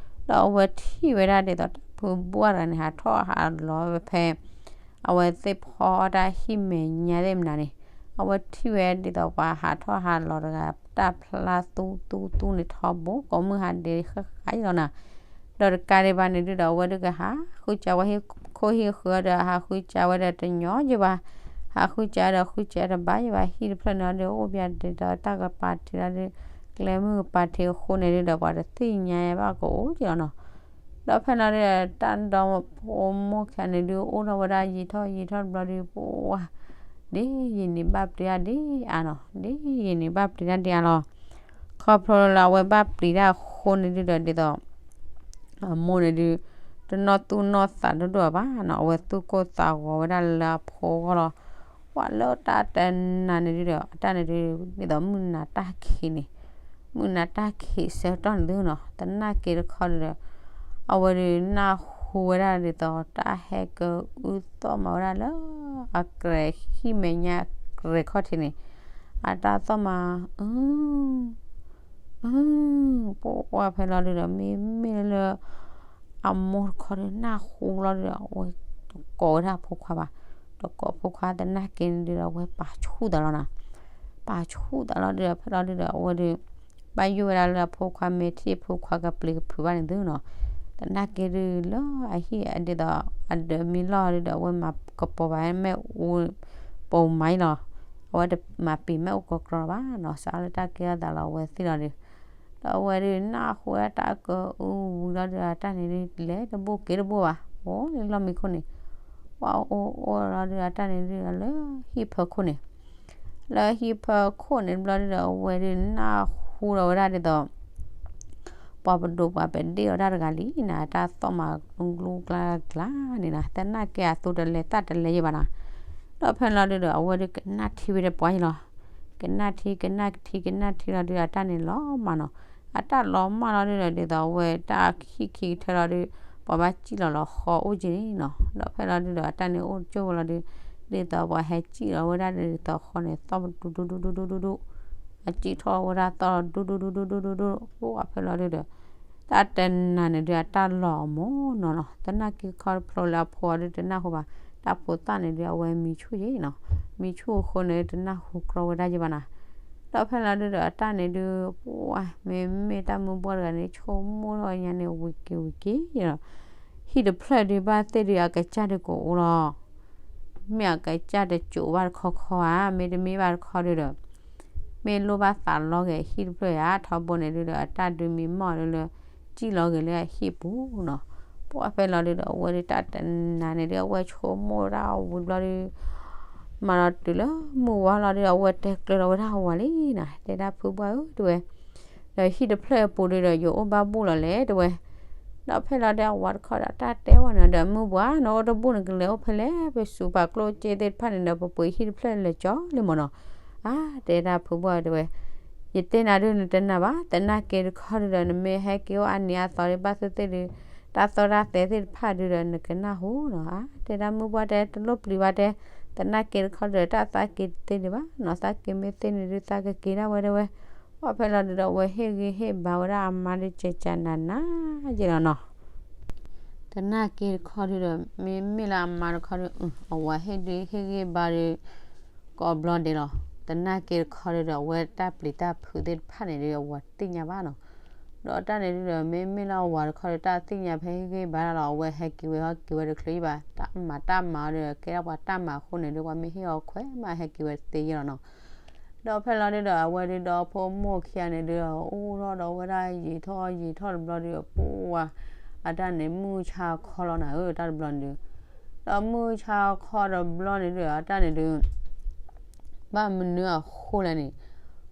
ဒီးအဝဲထံၣ်ဝဲဒၣ်ဒ်သိးတၢ်ဖုဘှၢ်တဂၤန့ၣ် ဟးထီၣ်ဟးလီၤဝဲဖဲ အဝဲသ့ၣ်ဖီအီၣ်တၢ်ဟံၣ်မဲာ်ညါသ့ၣ်မနၤန့ၣ်, အဝဲထံၣ်ဝဲဒ်သိးပှၤဟးထီၣ်ဟးလီၤတဂၤ တၢ်ဖျါသူသူသူန့ၣ်ထီဘိ ကိးမုၢ်ဟါဒ့ဃၣ်ဃၣ်ယံၤလီၤနၤ, ဒီးတကးဒံးဘၣ်န့ၣ်ဒုဒီး အဝဲဒုကဟးဃုစးဝဲဟံၣ်ခိၣ်ဟံၣ်ဃၢၤဒီး ဟးဃုစးဝဲဒီးတညီယံၤဘၣ်, ဟးဃုစးဒီးဃုစးတဘၣ်ယံၤဘၣ်, ဟံၣ်တဖျၢၣ်န့ၣ်ဒီးအိၣ်ဘၣ်ဒ်သိးတၢ်ကပၤထံးလီၤဒု ကျဲမုၢ်ကပၤထံးအဃိန့ၣ်ဒုဒီး ပှၤတသ့ၣ်ညါဘၣ်ကအိၣ်က့ၤလီၤနီၤ, ဒီးဖဲလီၤဒုဒီး တၢ်ဒီဖိမိၢ်ခံဂၤန့ၣ်ဒုး အိၣ်ထီၣ်ဝဲဒၣ်ယံာ်ထီၣ်ယံာ်ထီၣ်တဘျီဒုး ပှၤ ဒ်ယံာ်န့ၣ်ဘၣ်ပျံၤတၢ်ဒ်အါနီၤ, ဒ်ယံာ်န့ၣ်ဘၣ်ပျံၤတၢ်ဒ်အါလီၤ. ခီဖျိလၢအဝဲဘၣ်ပျံၤတၢ်အဃိန့ၣ်ဒုဒီး ဒ်သိး အမိၢ်န့ၣ်ဒုး တနီၢ်သူၣ်နီၢ်သးဒိၣ်ဒိၣ်ဘၣ်နီၤ, အဝဲသူၣ်ကိၢ်သးဂီၤဝဲဒၣ်လၢအဖိအဂီၢ်လီၤ. ပှၤလၢတၢ်တနၤန့ၣ်ဒုဒီး အတၢ်န့ၣ်ဒုး ဒ်သိးမုၢ်နၤတၢ်ခံးန့ၣ်, မုၢ်နၤတၢ်ခံးဆၢကတီၢ်န့ၣ်သုနီၤ, သနာ်က့တခီဒုဒီး အဝဲဒုးနၢ်ဟူဝဲဒၣ်ဒ်သိး တၢ်ဟဲကအုၣ်သီၣ်မၤဝဲဒၣ်လၢ အကြဲၤဟံၣ်မဲာ်ညါကြဲၤခီၣ်ထံးန့ၣ်, အတၢ်သီၣ်မၤ အ အ ပှၤဖဲလီၤဒုဒီး မ့မ့ၢ်လၢ အမိၢ်တခီဒုး နၢ်ဟူလီၤဒုဒီး အဝဲတကိးဝဲဒၣ်အဖိခွါဘၣ်, တကိးဖိခွါသနာ်က့န့ၣ်ဒုဒီး အဝဲပာ်ဆူၣ်သးလီၤနီၤ, ပာ်ဆူၣ်သးလီၤဒုဒီး ဖဲလီၤဒုဒီး အဝဲဒုး ဘၣ်ယိၣ်ဝဲဒၣ်လၢအဖိခွါ မ့ၢ်ထံၣ်အဖိခွါကပျံၤကဖုးဘၣ်န့ၣ်သုနီၤ, သနာ်က့ဒုးလၢအဟံၣ်ဒ်သိး အဒၢးမံလီၢ်ဒုဒီး အဝဲမၤကပီၤဘၣ်မ့ၣ်အူ ပိာ်မးအံၤလီၤ, အဝဲတမၤပံာ်မ့ၣ်အူကီၤကြီဘၣ်နီၤ, စးလၢတၢ်ကဲထီၣ်သးလီၤ အဝဲသ့ၣ်လီၤဒုး ဒီးအဝဲဒုးနၢ်ဟူဝဲဒၣ်တၢ်ကအုၣ်ဝံၤလီၤဒုဒီး အတၢ်န့ၣ်ဒုး လဲၤတဘိၣ်က့ၤတဘိၣ်ဘၣ်, အိၣ်လၢလီၢ်မံခိၣ်န့ၣ်, ပှၤအိၣ်အိၣ်လီၤဒုဒီး အတၢ်န့ၣ်ဒုး လၢဟံၣ်ဖၢခိၣ်န့ၣ်, လၢဟံၣ်ဖၢခိၣ်န့ၣ်တဘျီဒုဒီး အဝဲဒုးနၢ်ဟူလီၤဝဲဒၣ်ဒ်သိး ပှၤပဒိၣ်ပှၤပဒ့ၣ်အီၤတၢ်တဂၤလံနီၤ, တၢ်သီၣ်မၤကျူကျါကျါန့ၣ်နီၤ, သနာ်က့အသိတလဲသၣ်တလဲယဲၢ်ဘၣ်နီၤ, ဒီးဖဲလီၤဒုဒီး အဝဲဒုးကနၣ်ထံဝဲတပှၢ်ယဲၢ်လီၤ, ကနၣ်ထံ ကနၣ်ထံ ကနၣ်ထံလီၤဒုဒီး အတၢ်န့ၣ်လီၤမၢ်နီၤ, အတၢ်လီၤမၢ်လီၤဒုဒီး ဒ်သိးအဝဲတၢ်ဟံၣ်ခံကထၢလီၤဒုး ပှၤဘၣ်စံၣ်လီၤလီၤဃီအိၣ်က့ၤန့ၣ်နီၤ, ဒီးဖဲလီၤဒုဒီး အတၢ်န့ၣ်အိၣ်ကၠိၣ်ဝဲလီၤဒုး ဒ်သိးပှၤဟဲစံၣ်လီၤဝဲဒၣ်ဒ်သိးဃီန့ၣ် သီၣ်ဒူဒူဒူဒူဒူဒူဒူ, အစံၣ်ထီၣ်ဝဲဒၣ်သီၣ်ဒူဒူဒူဒူဒူဒူဒူ, ပှၤဖဲလီၤဒုဒီး တၢ်တနၤန့ၣ်ဒုးအတၢ်လီၤအမိၢ်နီၤနီၤ, သနာ်က့ခီဖျိလၢအဖိအီၤဒုးတနၢ်ဟူဘၣ်, တၢ်ဖိသၣ်န့ၣ်ဒုးအဝဲမံဆူၣ်ယဲၢ်နီၤ, မံဆူၣ်အဃိန့ၣ် တနၢ်ဟူကြီဝဲဒၣ်ယဲၢ်ဘၣ်နီၤ, ဒီးဖဲလီၤဒုဒီး အတၢ်န့ၣ်ဒုး ပှၤ မ့မ့ၢ်တၢ်မုၢ်ဘှီၣ်တဂၤန့ၣ် ဆိကမိၣ်ထီၣ်ညါန့ၣ် ဝံၤက့ၤဝံၤက့ၤယဲၢ်လီၤ, ဟံၣ်တဖျၢၣ်ဒုးဘၣ်သ့ၣ်ဒုး အကစၢ်ဒုးကအိၣ်လီၤ မ့ၢ်အကစၢ်တစိၤဘၣ်တခီခီဧါ, မ့တမ့ၢ်ဘၣ်တခီဒုဒီး မ့ၢ်လိၣ်ဘၣ်သးလီၤဂ့ၤဟံၣ်တဖျၢၣ်ဧါ, ထီဘိန့ၣ်ဒုဒီး အတၢ်ဒုးမံမီၢ်ဒုလၢ စံၣ်လီၤဂ့ၤလၢအဟံၣ်ပူၤနီၤ, ပှၤဖဲလီၤဒုဒီး အဝဲဒုးတၢ်တနၤန့ၣ်ဒုး အဝဲဆိကမိၣ်ဒၣ်ဝံၤဘျီဒုး မၤလီၤတုၤလၢမုၢ်ဝါလီၤဒုဒီး အဝဲတဲကျၢၤလီၤဝဲဒၣ်အဝၤလံနီၤ, တဲဒၣ်ဖုဘှၢ်ဧၢ တဲဝဲ ဒီးဟံၣ်တဖျၢၣ်အပူၤဒုဒီး ယအိၣ်ဘၣ်ဘူၣ်လီၤလဲၣ် တဲဝဲ, ဒီးဖဲလီၤဒုးအဝၤတခီဒီး တၢ်တဲဝဲန့ၣ်ဒီး မုၢ်ပှၢ် နအိၣ်တဘူၣ်န့ၣ် ကလဲၤအိၣ်ဖဲလဲၣ်, ပစူးပာ်ကျိၣ်စ့သ့ၣ်တဖၣ်န့ၣ်ဒီး ပပှ့ၤဟံၣ်တဖျၢၣ်လဲၤကၠီလံမ့ၢ်နီၤ, အါ တဲဒၣ်ဖုဘှၢ်တဲဝဲ, ယတဲနၤဒုးနတနာ်ဘၣ်, သနာ်က့တခီဒုဒီး နမ့ၢ်ဟဲက့ၤအိၣ်အါနံၤအါသီဒုး ဘၣ်သ့ၣ်သ့ၣ်ဒုး တၢ်သီၣ်တၢ်သဲသ့ၣ်တဖၣ်ဒုဒီး နကနၢ်ဟူနီၤ, အါ တဲဒၣ်မုၢ်ပှၢ်တဲ တလိၣ်ပျံၤဘၣ်တဲ, သနာ်က့တခီဒုဒီး တၢ်သးက့ၤတသ့ဒံးဘၣ်နီၤ, သးက့ၤမ့ၢ်သ့န့ၣ်ဒုး သးကက့ၤဒၣ်ဝဲတဲဝဲ, ပှၤဖဲလီၤဒုဒီး အဝဲဟ့ၣ်ဂံၢ်ဟ့ၣ်ဘါဝဲဒၣ်အမါဒုး ကဲးကးနးနးယဲၢ်လီၤနီၤ, သနာ်က့တခီဒုဒီး မ့မ့ၢ်လၢအမါတခီဒု အဝၤဟ့ၣ်ဒုးဟ့ၣ်ဂံၢ်ဘါဒုး ကိးဘျီဒဲးလီၤ, သနာ်က့တခီဒုဒီး အဝဲတၢ်ပျံၤတၢ်ဖုးသ့ၣ်တဖၣ်န့ၣ်ဒုး အဝၤသ့ၣ်ညါဘၣ်နီၤ, ဒီးတၢ်န့ၣ်ဒုဒီး မ့မ့ၢ်လၢအဝၤတခီဒုး တၢ်သ့ၣ်ညါဖဲဟ့ၣ်ဂံၢ်ဘါဒၣ်လီၤ, အဝဲဟဲက့ၤဝဲဟီၣ်က့ၤဝဲတချုးယံာ်ဘၣ်, တၢ်မၤတၢ်မၤအီၤဒုး ကဲဒၣ်ပှၤတၢ်မၤအဃိန့ၣ်ဒုး ပှၤမ့ၢ်ဟ့ၣ်အီၤခွဲးမး ဟဲက့ၤဝဲတသ့ယဲၢ်လီၤနီၤ ဒီးဖဲလီၤဒုဒီး အဝဲဒုဒီးဖိမိၢ်ခံဂၤန့ၣ်ဒုး အိၣ်ထီၣ်ဒီးဝဲဒၣ်ယံာ်ထီၣ်ယံာ်ထီၣ်တဘျီဒုး ပှၤ အတၢ်န့ၣ်မုၢ်ဆါခီလီၤနၤဧၢ တၢ်တဘျီန့ၣ်ဒုး, ဒီးမုၢ်ဆါခီတဘျီန့ၣ်ဒုး အတၢ်န့ၣ်ဒုး ဘၣ်မနုၤအဃိလဲၣ်န့ၣ်,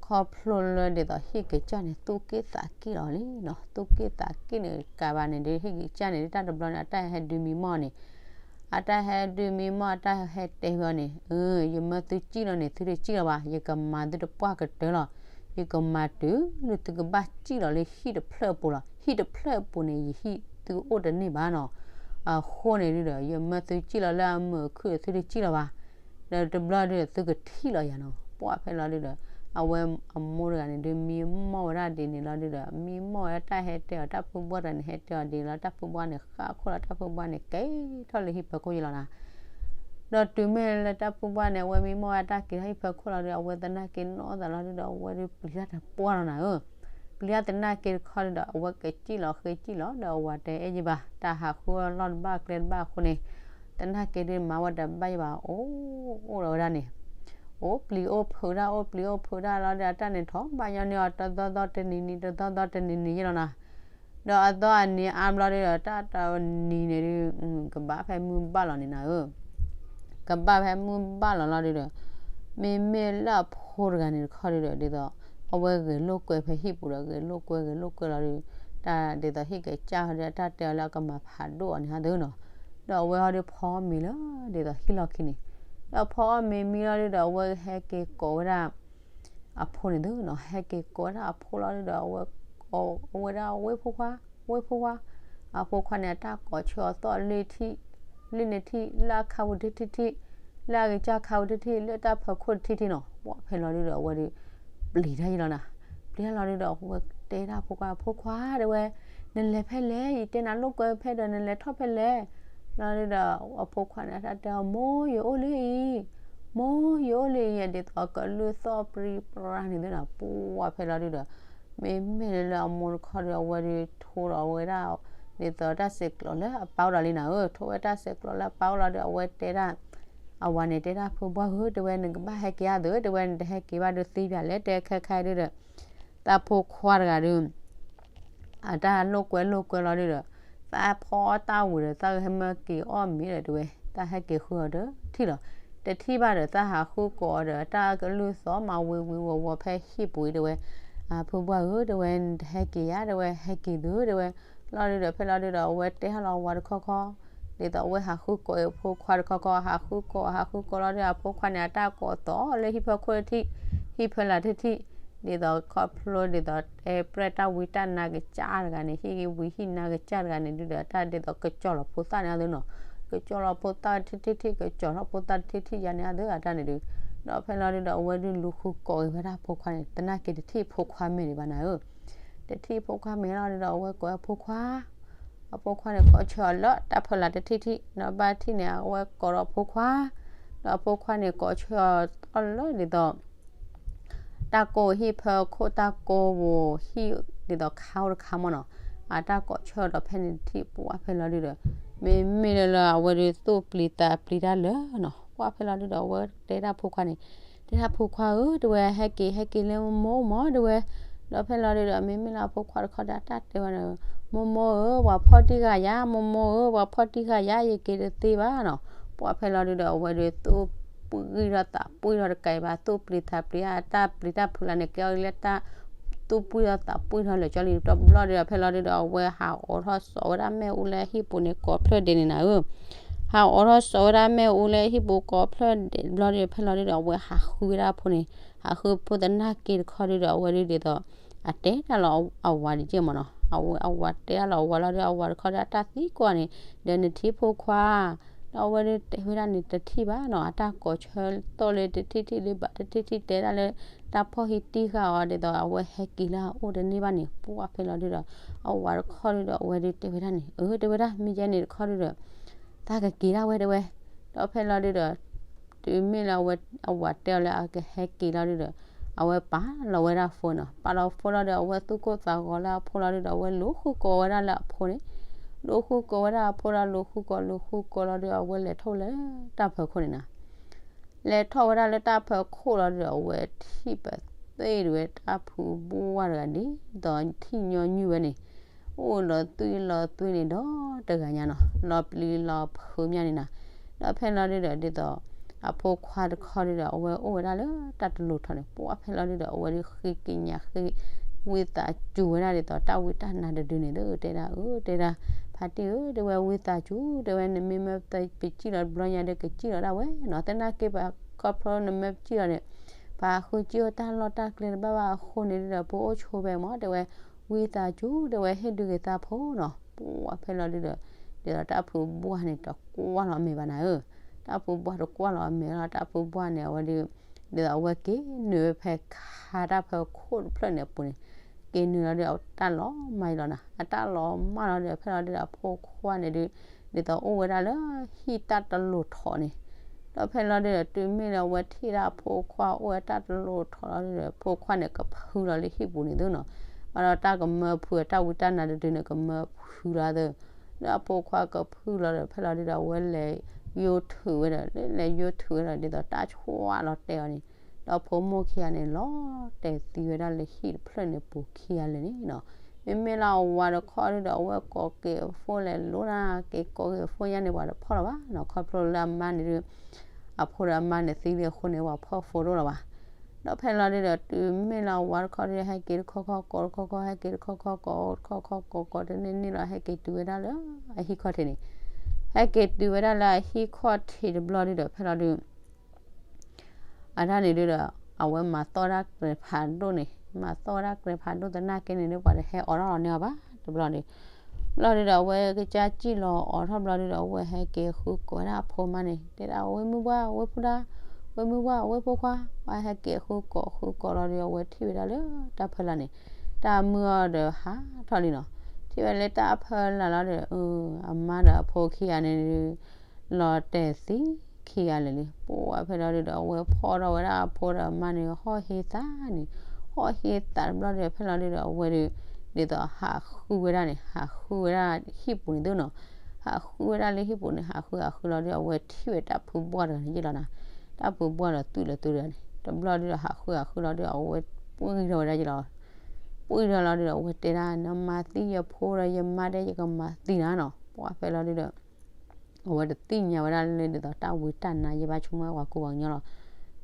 ခီဖျိလၢဒ်သိးဟံၣ်ကစၢ်န့ၣ် သူၣ်က့ၣ်သးက့ၣ်လီၤလံနီၤ, သူၣ်က့ၣ်သးက့ၣ်န့ၣ် ကးဘၣ်န့ၣ်ဒုး ဟံၣ်ကစၢ်န့ၣ်ဒုး တၢ်တဘျီန့ၣ် အတၢ်ဟဲဒုးမံမီၢ်န့ၣ် အတၢ်ဟဲဒုးမံမီၢ် အတၢ်ဟဲတဲဝဲအီၤန့ၣ်, ယမၢသုကံၣ်လီၤန့ၣ် သုတကံၣ်လီၤဘၣ်, ယကမၤသုတပှၢ်ကတၢၢ်လီၤ, ယကမၤတုၤလၢသုကဘၣ်ကံၣ်လီၤလၢဟံၣ်တဖျၢၣ်အပူၤလီၤ, ဟံၣ်တဖျၢၣ်အပူၤန့ၣ် ယဟံၣ်သုအိၣ်တန့ၢ်ဘၣ်နီၤ, အဃိန့ၣ်ဒုဒီး ယမၢသုကံၣ်လီၤလၢအမုာ်အခုၣ်ဒီး သုတကံၣ်လီၤဘၣ် ဒီးတဘျီဒုဒီး သုကထံၣ်လီၤယၤနီၤ, ပှၤဖဲလီၤဒုဒီး အဝဲအမိၢ်တဂၤန့ၣ်ဒုး မံမီၢ်ဝဲဒၣ်ဒ်န့ၣ်လီၤဒုဒီး မံမီၢ်ဝဲဒၣ်တၢ်ဟဲတဲအီၤ တၢ်ဖုဘှၢ်တဂၤန့ၣ် ဟဲတဲအီၤဒ်န့ၣ်လီၤ တၢ်ဖုဘှၢ်န့ၣ် ဃၣ်ခိၣ်လီၤ တၢ်ဖုဘှၢ်န့ၣ် က့ၤထီၣ်လၢဟံၣ်ဖၢခိၣ်ယဲၢ်လီၤနီၤ, ဒီးတုၤမ့ၢ်လၢတၢ်ဖုဘှၢ်န့ၣ် အဝဲမံမီၢ်ဝဲဒၣ်တၢ်က့ၤထီၣ်ဟံၣ်ဖၢခိၣ်လီၤဒုဒီး အဝဲသနာ်က့နီၢ်သးလီၤဒုဒီး အဝဲဒုးပျံၤတၢ်တပှၢ်လီၤနၤဧၢ ပျံၤတၢ်သနာ်က့တခီဒုဒီး အဝဲကစံၣ်လီၤဃ့စံၣ်လီၤ ဒီးအဝၤတဲအဲၣ်ယဘၣ် တၢ်ဟးဃုအီၣ်လီၢ်တဘၣ်ကျဲတဘၣ်အဃိန့ၣ် သနာ်က့ဒုးမၤဝဲတဘၣ်ယဘၣ် အိၣ်အိၣ်ဒီးဝဲဒၣ်န့ၣ် အိၣ်ပျံၤအိၣ်ဖုးဒၣ် အိၣ်ပျံၤအိၣ်ဖုးဒၣ်လီၤဒီး အတၢ်န့ၣ်ထီၣ်ဘၣ်ညီန့ၢ်အီၤ တသီသီတနံၤနံၤ တသီသီတနံၤနံၤယဲၢ်လီၤနီၤ, ဒီးအသီအနံၤအါဘျီဒုဒီး တၢ်တနံၤန့ၣ်ဒု ကဘၣ်ဖဲမုၢ်ဘၣ်လီၤန့ၣ်နၤဧၢ, ကဘၣ်ဖဲမုၢ်ဘၣ်လီၤလီၤဒုဒီး မ့မ့ၢ်လၢအဖိတဂၤန့ၣ်တခီဒုဒီး ဒ်သိး အဝဲဂဲၤလိာ်ကွဲဖဲဟံၣ်ပူၤဒီး ဂဲၤလိာ်ကွဲ ဂဲၤလိာ်ကွဲလီၤဒု တၢ်ဒ်သိးဟံၣ်ကစၢ်ဟီဒု တၢ်တဲအီၤလၢအကမၤဖးဒိၣ်အီၤန့ၣ်ဟီဒုနီၤ, ဒီးအဝဲဟီဒုဖီမ့ၤလၢ ဒ်သိးဟံၣ်လီၢ်ခံန့ၣ်, ဒီးဖီအီၣ်မ့ၤမံလီၤဒုဒီး အဝဲဟဲက့ၤကိးဝဲဒၣ် အဖိန့ၣ်သုနီၤ, ဟဲက့ၤကိးဝဲဒၣ်အဖိလီၤဒုဒီး အဝဲ အဝဲဒၣ်ဝ့ၢ်ဖိခွါ, ဝ့ၢ်ဖိခွါ, အဖိခွါန့ၣ် အတၢ်ကိးဆၢအီၤသီၣ်လၢထံၣ်, လၢနထံၣ်, လၢအခါပူၤတထံၣ်ထံၣ်, လၢအကစၢ်ခါပူၤတထံၣ်, လၢတၢ်ဖီခိၣ်တထံၣ်ထံၣ်နီၤ, ပှၤဖဲလီၤဒုဒီး အဝဲဒု ပျံၤတၢ်ယံၤလီၤနၤ, ပျံၤတၢ်လီၤဒုဒီး အဝဲတဲဒၣ်အဖိခွါ, အဖိခွါတဲဝဲ, နလဲၤဖဲလဲၣ်, ယတဲနၤလိာ်ကွဲဖဲဒီး နလဲၤထီၣ်ဖဲလဲၣ်, လီၤဒုဒီး အဖိခွါန့ၣ် အတၢ်တဲအီၤ မိၢ်ယအိၣ်လၢအံၤ, မိၢ်ယအိၣ်လၢအံၤ ဒ်သိးကလုၢ်သီၣ်ပြံပြါန့ၣ်သုနီၤ, ပှၤဖဲလီၤဒုဒီး မ့မ့ၢ်လၢအမိၢ်တခီဒီး အဝဲဒုးထိးဒီးဝဲဒၣ် ဒ်သိးတၢ်စဲးကျိးလၢအပၢ်အိၣ်ဒီးလံနၤဧၢ, ထိးဝဲတၢ်စဲးကျိးလၢအပၢ်အိၣ်လီၤဒီး အဝဲတဲဒၣ် အဝၤန့ၣ်တဲဒၣ် ဖိပှၢ်ဧၢ, တဲဝဲ နကဘၣ်ဟဲက့ၤဧါသု, တဲဝဲ နတဟဲက့ၤဘၣ်ဒုးသံပၠးလဲၣ်, တဲခဲခါဒုဒီး သးဖိခွါတဂၤဒုး အတၢ်လိာ်ကွဲလိာ်ကွဲလီၤဒုဒီး သးဖီအီၣ်တၢ်ဝံၤဒီး သးကဟဲမၢက့ၤအီၣ်မ့ၤဒီး တဲဝဲ သးဟဲက့ၤဃုအီၤတထံၣ်လီၤ, တထံၣ်ဘၣ်ဒီး သးဟးဃုကိးအီၤဒီး တၢ်ကလုၢ်သီၣ်မးဝ့ၤဝ့ၤဝီၤဝီၤဖဲဟံၣ်ပူၤအံၤ တဲဝဲ, အဖိပှၢ်ဧၢ, တဲဝဲ နတဟဲက့ၤဧါ, တဲဝဲ ဟဲက့ၤသု, တဲဝဲ, လီၤဒုဒီး ဖဲလီၤဒုဒီး အဝဲတဲဟးလီၤအဝၤတခီခီ ဒ်သိးအဝဲဟးဃုကိးအဖိခွါတခီခီ, ဟးဃုကိး ဟးဃုကိးလီၤဒုဒီး အဖိခွါန့ၣ် အတၢ်ကိးသီၣ်လၢဟံၣ်ဖၢခိၣ်တထံၣ်, ဟံၣ်ဖၢလာ်တထံၣ်, ဒ်သိးခီဖျိဒ်သိး တဲပြဲၢ်တၢ်ဝံတၢ်နါကစၢ်တဂၤန့ၣ် ဟံၣ်ဝံဟံၣ်နါကစၢ်တဂၤန့ၣ် ဒုဒီးတၢ်ဒ်သိးကစီၤလီၤဖိသၣ်န့ၣ်အသုနီၤ, ကစီၤလီၤဖိသၣ်တထံၣ်ထံၣ် ကစီၤထီၣ်ဖိသၣ်တထံၣ်ထံၣ်ယါန့ၣ်အသုအတၢ်န့ၣ်ဒု, ဒီးဖဲလီၤဒုဒီး အဝဲဒုးလူၤဃုကိးက့ၤဝဲဒၣ်အဖိခွါန့ၣ် သနာ်က့တထံၣ်ဖိခွါမဲာ်ဒံးဘၣ်နၤဧၢ, တထံၣ်ဖိခွါမဲာ်လီၤဒုဒီး အဝဲကိးအဖိခွါ အဖိခွါန့ၣ် ကိးဆၢအီၤလၢတၢ်ဖၢလာ်တထံၣ်ထံၣ်, ဒီးဘၣ်ထံၣ်န့ၣ် အဝဲကိးဒီးအဖိခွါ, ဒီးအဖိခွါန့ၣ် ကိးဆၢအီၤလၢဒ်သိး တၢ်ကိးဟံၣ်ဖၢခိၣ် တၢ်ကိးဝိၤဟံၣ်ဒ်သိးခါအိၣ်တခါမ့ၢ်နီၤ, အတၢ်ကိးဆၢအီၤဒီးဖဲန့ၣ်တထံၣ် ပှၤဖဲလီၤဒုဒီး မ့မ့ၢ်လၢလၢအဝဲဒုးသူၣ်ပျံၤသးပျံၤတၢ်လၢနီၤ, ပှၤဖဲလီၤဒုဒီး အဝဲတဲဒၣ်ဖိခွါန့ၣ် တဲဒၣ်ဖိခွါဧၢ, တဲဝဲ ဟဲက့ၤ ဟဲက့ၤလၢမိၢ်မိၢ် တဲဝဲ, ဒီးဖဲလီၤဒုဒီး မ့မ့ၢ်လၢအဖိခွါတခီဒီး အတၢ်တဲဝဲန့ၣ်, မိၢ်မိၢ်ဧၢ, ပှၤဖီၣ်တံၢ်ဃာ်ယၤ, မိၢ်မိၢ်ဧၢ, ပှၤဖီၣ်တံၢ်ဃာ်ယၤ, ယက့ၤတသ့ဘၣ်နီၤ, ပှၤဖဲလီၤဒုဒီး အဝဲဒုးသူၣ်ပှံၢ်ထီၣ်သးပှံၢ်ထီၣ်တကးဘၣ် သူၣ်ပျံၤသးပျံၤအတၢ်ပျံၤတၢ်ဖုးလၢန့ၣ် ကဲအီၤလၢတၢ်သူၣ်ပှံၢ်ထီၣ်သးပှံၢ်ထီၣ်လၢာ်ကၠီလံတဘျီဒုဒီး ဖဲလီၤဒုဒီး အဝဲဟးအိးထီၣ်စိာ်ဝဲဒၣ်မ့ၣ်အူလၢဟံၣ်ပူၤန့ၣ် ကိးဖျၢၣ်ဒဲးန့ၣ်နၤဧၢ ဟးအိးထီၣ်စိာ်ဝဲဒၣ်မ့ၣ်အူလၢဟံၣ်ပူၤကိးဖျၢၣ်ဒဲးတဘျီဒုဒီး ဖဲလီၤဒုဒီး အဝဲဟးဃုဝဲဒၣ်အဖိန့ၣ်, ဟးဃုဖိသနာ်က့တခီဒုဒီး အဝဲဒုးဒ်သိး အတဲတၢ်လီၤအဝၤတက့ၢ်မ့ၢ်နီၤ, အဝဲအဝၤတဲတၢ်လီၤအဝၤလီၤဒု အဝၤတခီဒု အတၢ်သံကွၢ်န့ၣ် ဒီးနထံၣ်ဖိခွါ ဒီးအဝဲဒုးတဲဝဲဒၣ်န့ၣ် တထံၣ်ဘၣ်နီၤ, အတၢ်ကိးဆၢသီၣ်လၢတထံၣ်ထံၣ်လၢဘၣ်တထံၣ်ထံၣ် တဲဒၣ်လၢ တၢ်ဖီၣ်ဟံးတံၢ်ဃာ်အီၤဒ်သိး အဝဲဟဲက့ၤလၢအအိၣ်တန့ၢ်ဘၣ်န့ၣ် ပှၤဖဲလီၤဒုဒီး အဝၤတခီဒုဒီး အဝဲဒုးတဲဝဲဒၣ်န့ၣ် အၢ တဲဝဲဒၣ် မ့ၢ်ယဲန့ၣ်တခီဒုဒီး သးကက့ၤဒၣ်ဝဲတဲဝဲ, ဒီးဖဲလီၤဒုဒီး တုၤမ့ၢ်လၢအဝဲ အဝၤတဲအီၤလၢအကဟဲက့ၤလီၤဒုဒီး အဝဲပာ်လီၤဝဲဒၣ် phone နီၤ, ပာ်လီၤ phone လီၤဒီး အဝဲသူၣ်ကိၢ်သးဂီၤလၢအဖိလီၤဒုဒီး အဝဲလူၤဃုကိးဝဲဒၣ်လၢအဖိန့ၣ်, လူၤဃုကိးဝဲဒၣ်အဖိဒီး လူၤဃုကိး လူၤဃုကိးလီၤဒုဒီး အဝဲလဲၤထီၣ်လၢတၢ်ဖၢခိၣ်န့ၣ်နၤ လဲၤထီၣ်ဝဲဒၣ်လၢတၢ်ဖၢခိၣ်လီၤဒုဒီး အဝဲထံၣ်ပသ့ၣ်ဒုဝဲတၢ်ဖုဘိၣ်ဝါတဂၤဒ်သိးထံၣ်ညီနုၢ်ဝဲန့ၣ်, အိၣ်လီၤသွံၣ်လီၤသွဲန့ၣ်ဒီးတဂၤညါနီၤ, လီၤပျံၤလီၤဖုးမးန့ၣ်နၤ, ဒီးဖဲလီၤဒုဒီး ဒ်သိး အဖိခွါတခီဒုဒီး အဝဲအိၣ်ဝဲဒၣ်လၢတၢ်တလိၤထီၣ်န့ၣ် ပှၤဖဲလီၤဒုဒီး အဝဲဒုးဃ့ကညးဃ့ ဝံသးစူၤဝဲဒၣ်ဒ်သိးတၢ်ဝံတၢ်နါတဒုန့ၣ် တဲဒၣ် အၢ တဲဒၣ် ဖါတံၢ်ဧၢ တဲဝဲ ဝံသးစူၤ တဲဝဲ နမ့ၢ်မၢပစံၣ်လီၤတဘျီညါဒီး ကစံၣ်လီၤဒၣ်ဝဲနီၤ, သနာ်က့ပှၤခီဖျိနမၢပစံၣ်လီၤန့ၣ် ပှၤဃုစံၣ်အိၣ်တၢ်လီၢ်တၢ်ကျဲတဘၣ်ဘၣ်အဃိန့ၣ်ဒုဒီး ပအိၣ်ဆိးဝဲမး တဲဝဲ, ဝံသးစူၤ တဲဝဲ ဟ့ၣ်ဒုးဂ့ၤသးဖိနီၤ, ပှၤဖဲလီၤဒုဒီး ဒ်သိးတၢ်ဖုဘိၣ်န့ၣ် တကွၢ်လီၤအမဲာ်ဘၣ်နၤဧၢ, တၢ်ဖုဘိၣ်တကွၢ်လီၤအမဲာ်လီၤ, တၢ်ဖုဘိၣ်န့ၣ် အဝဲဒုး ဒ်သိးအဝဲက့ၤနုာ်ဝဲဖဲခါတၢ်ဖၢခိၣ်တဖျၢၣ်န့ၣ်အပူၤန့ၣ် က့ၤနုာ်လီၤဒုး အတၢ်လီၤမၢ်လီၤနၤ, အတၢ်လီၤမၢ်လီၤဒုး ဖဲလီၤဒုဒီး အဖိခွါန့ၣ်ဒုး ဒ်သိးအိၣ်ဝဲဒၣ်လၢဟံၣ်တၢ်တလိၤထီၣ်န့ၣ်, ဒီးဖဲလီၤဒုဒီး တုၤမ့ၢ်လၢအဝဲထံၣ်ဒၣ်အဖိခွါ အိၣ်ဝဲတၢ်တလိၤထီၣ်လီၤဒုဒီး အဖိခွါန့ၣ် ကဖုလီၤလၢဟံၣ်ပူၤန့ၣ်သုနီၤ, ဘၣ်ဒီးတၢ်ကမၢဖုး တၢ်ဝံတၢ်နါတဒုန့ၣ် ကမၢဖုလီၤသု, ဒီးအဖိခွါကဖုလီၤဒီး ဖဲလီၤဒုဒီး အဝဲလဲၤယိထုးဝဲဒီး လဲၤယိထုးဝဲဒီး ဒ်သိးတၢ်ဆှၢလီၤတဲာ်အီၤန့ၣ်, ဒီးဖိမိၢ်ခံဂၤန့ၣ် လီၤတဲာ်သံဝဲဒၣ်လၢဟံၣ်တဖျၢၣ်န့ၣ်ပူၤခံဂၤလၢာ်န့ၣ်နီၤ, မ့မ့ၢ်လၢအဝၤတခီဒုဒီး အဝဲကိးက့ၤအဖိလဲၤလိၤနၤ, က့ၤကိးက့ၤအဖိညါန့ၣ် ပှၤတဖီၣ်လီၤဘၣ်နီၤ, ခီဖျိလၢအမါန့ၣ်ဒု အဖိဒီးအမါန့ၣ်သံလံအဃိန့ၣ် ပှၤဖီၣ်ဖိတအိၣ်လၢၤဘၣ်. ဒီးဖဲလီၤဒုဒီး တုၤမ့ၢ်လၢအဝၤတခီဒု ဟဲက့ၤတခီခီကိးတခီခီ ဟဲက့ၤတခီခီကိးတခီခီကိးကိး တန့ၢ်န့ၢ်လီၤ ဟဲက့ၤတုၤဝဲဒၣ်လၢအဟံၣ်ခီၣ်ထံးန့ၣ်, ဟဲက့ၤတုၤဝဲဒၣ်လၢအဟံၣ်ခီၣ်ထံးတဘျီဒုဒီး ဖဲလီၤဒု အတၢ်န့ၣ်ဒုဒီး အဝဲမၤသီၣ်ဝဲဒၣ်ကြဲးဖးဒိၣ်န့ၣ်, မၤသီၣ်ဝဲဒၣ်ကြဲးဖးဒိၣ်သနာ်က့န့ၣ်ဒု ပှၤတဟဲအိးထီၣ်လီၤန့ၢ်အီၤဘၣ် တဘျီန့ၣ်, ဘျီဒုဒီး အဝဲကစၢ်စံၣ်လီၤအိးထီၣ်ဘျီဒုဒီး အဝဲဟဲက့ၤဃုကိးဝဲဒၣ်အဖိမါန့ၣ် တဲဒၣ် ဝ့ၢ်မုၢ်ပှၢ် ဝ့ၢ်ဖူဒါ, ဝ့ၢ်မုၢ်ပှၢ် ဝ့ၢ်ဖိခွါ, ပှၤဟဲက့ၤဃုကိးဃုကိးလီၤဒု အဝဲထံၣ်ဝဲဒၣ်လၢတၢ်ဖီလာ်န့ၣ်, တၢ်မုၢ်အီၤဒီးဟးထီၣ်လံနီၤ, ထံၣ်ဝဲလၢတၢ်ဖီလာ်လီၤဒုဒီး အမါဒီးအဖိခံဂၤန့ၣ်ဒု လီၤတဲာ်သံခံဂၤလၢာ်လံ, ပှၤဖဲလီၤဒုဒီး အဝဲဖီၣ်ထီၣ်ဝဲဒၣ်အဖိဒီးအမါန့ၣ် ဟီၣ်ဟ့သးန့ၣ်, ဟီၣ်ဟ့သးတဘျီဒုဒီး ဖဲလီၤဒုဒီး အဝဲဒု ဒ်သိးဟးဃုဝဲဒၣ်န့ၣ် ဟးဃုဝဲဒၣ်ဟံၣ်ပူၤန့ၣ်သုနီၤ, ဟးဃုဝဲဒၣ်လၢဟံၣ်ပူၤန့ၣ် ဟးဃုဟးဃုလီၤဒုဒီး အဝဲထံၣ်ဝဲတၢ်ဖုဘှီၣ်တဂၤန့ၣ်ယ့ၢ်လီၤနၤ, တၢ်ဖုဘှီၣ်ဒီးသူၣ်လၢသုတဂၤန့ၣ် တဘျီဒုဒီး ဟးဃုဟးဃုလီၤဒုဒီး အဝဲပှံၢ်ထီၣ်ဝဲဒၣ်ယ့ၢ်လီၤ, ပှံၢ်ထီၣ်လီၤဒုဒီး အဝဲတဲဒၣ် နမၤသံယဖိဒီးယမါဒီး ယကမၤသံနၤနီၤ, ပှၤဖဲလီၤဒုဒီး အဝဲတသ့ၣ်ညါဝဲဒၣ်လၢဒ်သိးတၢ်ဝံတၢ်နါယဲၢ်ဘၣ် ဆိကမိၣ်ဝဲပှၤကူပှၤကညီလီၤ,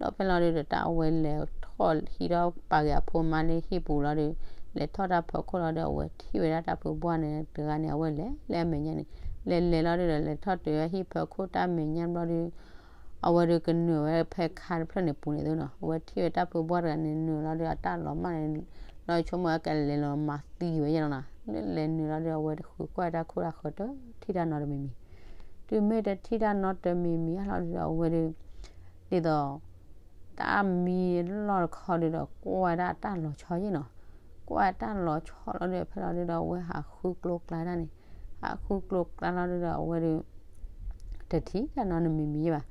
ဒီးဖဲလီၤဒုဒီး တၢ်အဝဲလဲၤထီၣ်ဟံးထီၣ်ပာ်က့ၤအဖိမါလၢဟံၣ်ပူၤလီၤဒု, လဲၤထီၣ်တၢ်ဖီခိၣ်လီၤဒု အဝဲထံၣ်ဝဲဒၣ်တၢ်ဖုဘှီၣ်န့ၣ်တဂၤန့ၣ် အဝဲလဲၤလၢအမဲာ်ညါန့ၣ်, လဲၤလဲၤလီၤဒုဒီး လဲၤထီၣ်တုၤဝဲဟံၣ်ဖီခိၣ်တၢ်မဲာ်ညါဘျီဒု အဝဲဒုကနုာ်ဝဲဖဲခါတဖျၢၣ်န့ၣ်ပူၤန့ၣ်သုနီၤ, အဝဲထံၣ်ဝဲတၢ်ဖုဘှီၣ်တဂၤန့ၣ် နုာ်လီၤဒု အတၢ်လီၤမၢ်န့ၣ် လီၤဆိကမိၣ်ဝဲကလဲၤလီၤမၤသံဝဲယဲၢ်လီၤနၤ, လၢလဲၤနုာ်လီၤဒု အဝဲတဃုကွၢ်တၢ်ခိၣ်တၢ်ဃၢၤတထံၣ်တၢ်နီတမံၤမံၤ, တုၤမ့ၢ်တထံၣ်တၢ်နီတမံၤမံၤအလီၤဒုဒီး အဝဲဒု ဒ်သိး တၢ်မံလီၢ်တခီဒုဒီး ကွၢ်ဝဲဒၣ်အတၢ်လီၤဆီယဲၢ်နီၤ, ကွၢ်တၢ်လီၤဆီလီၤဒုဒီး ဖဲလီၤဒုဒီး အဝဲဟးဃုကျိကျါဒၣ်န့ၣ်, ဟးဃုကျိကျါလီၤဒုဒီး အဝဲဒု တထံၣ်တၢ်နီတမံၤမံၤယဲၢ်ဘၣ်,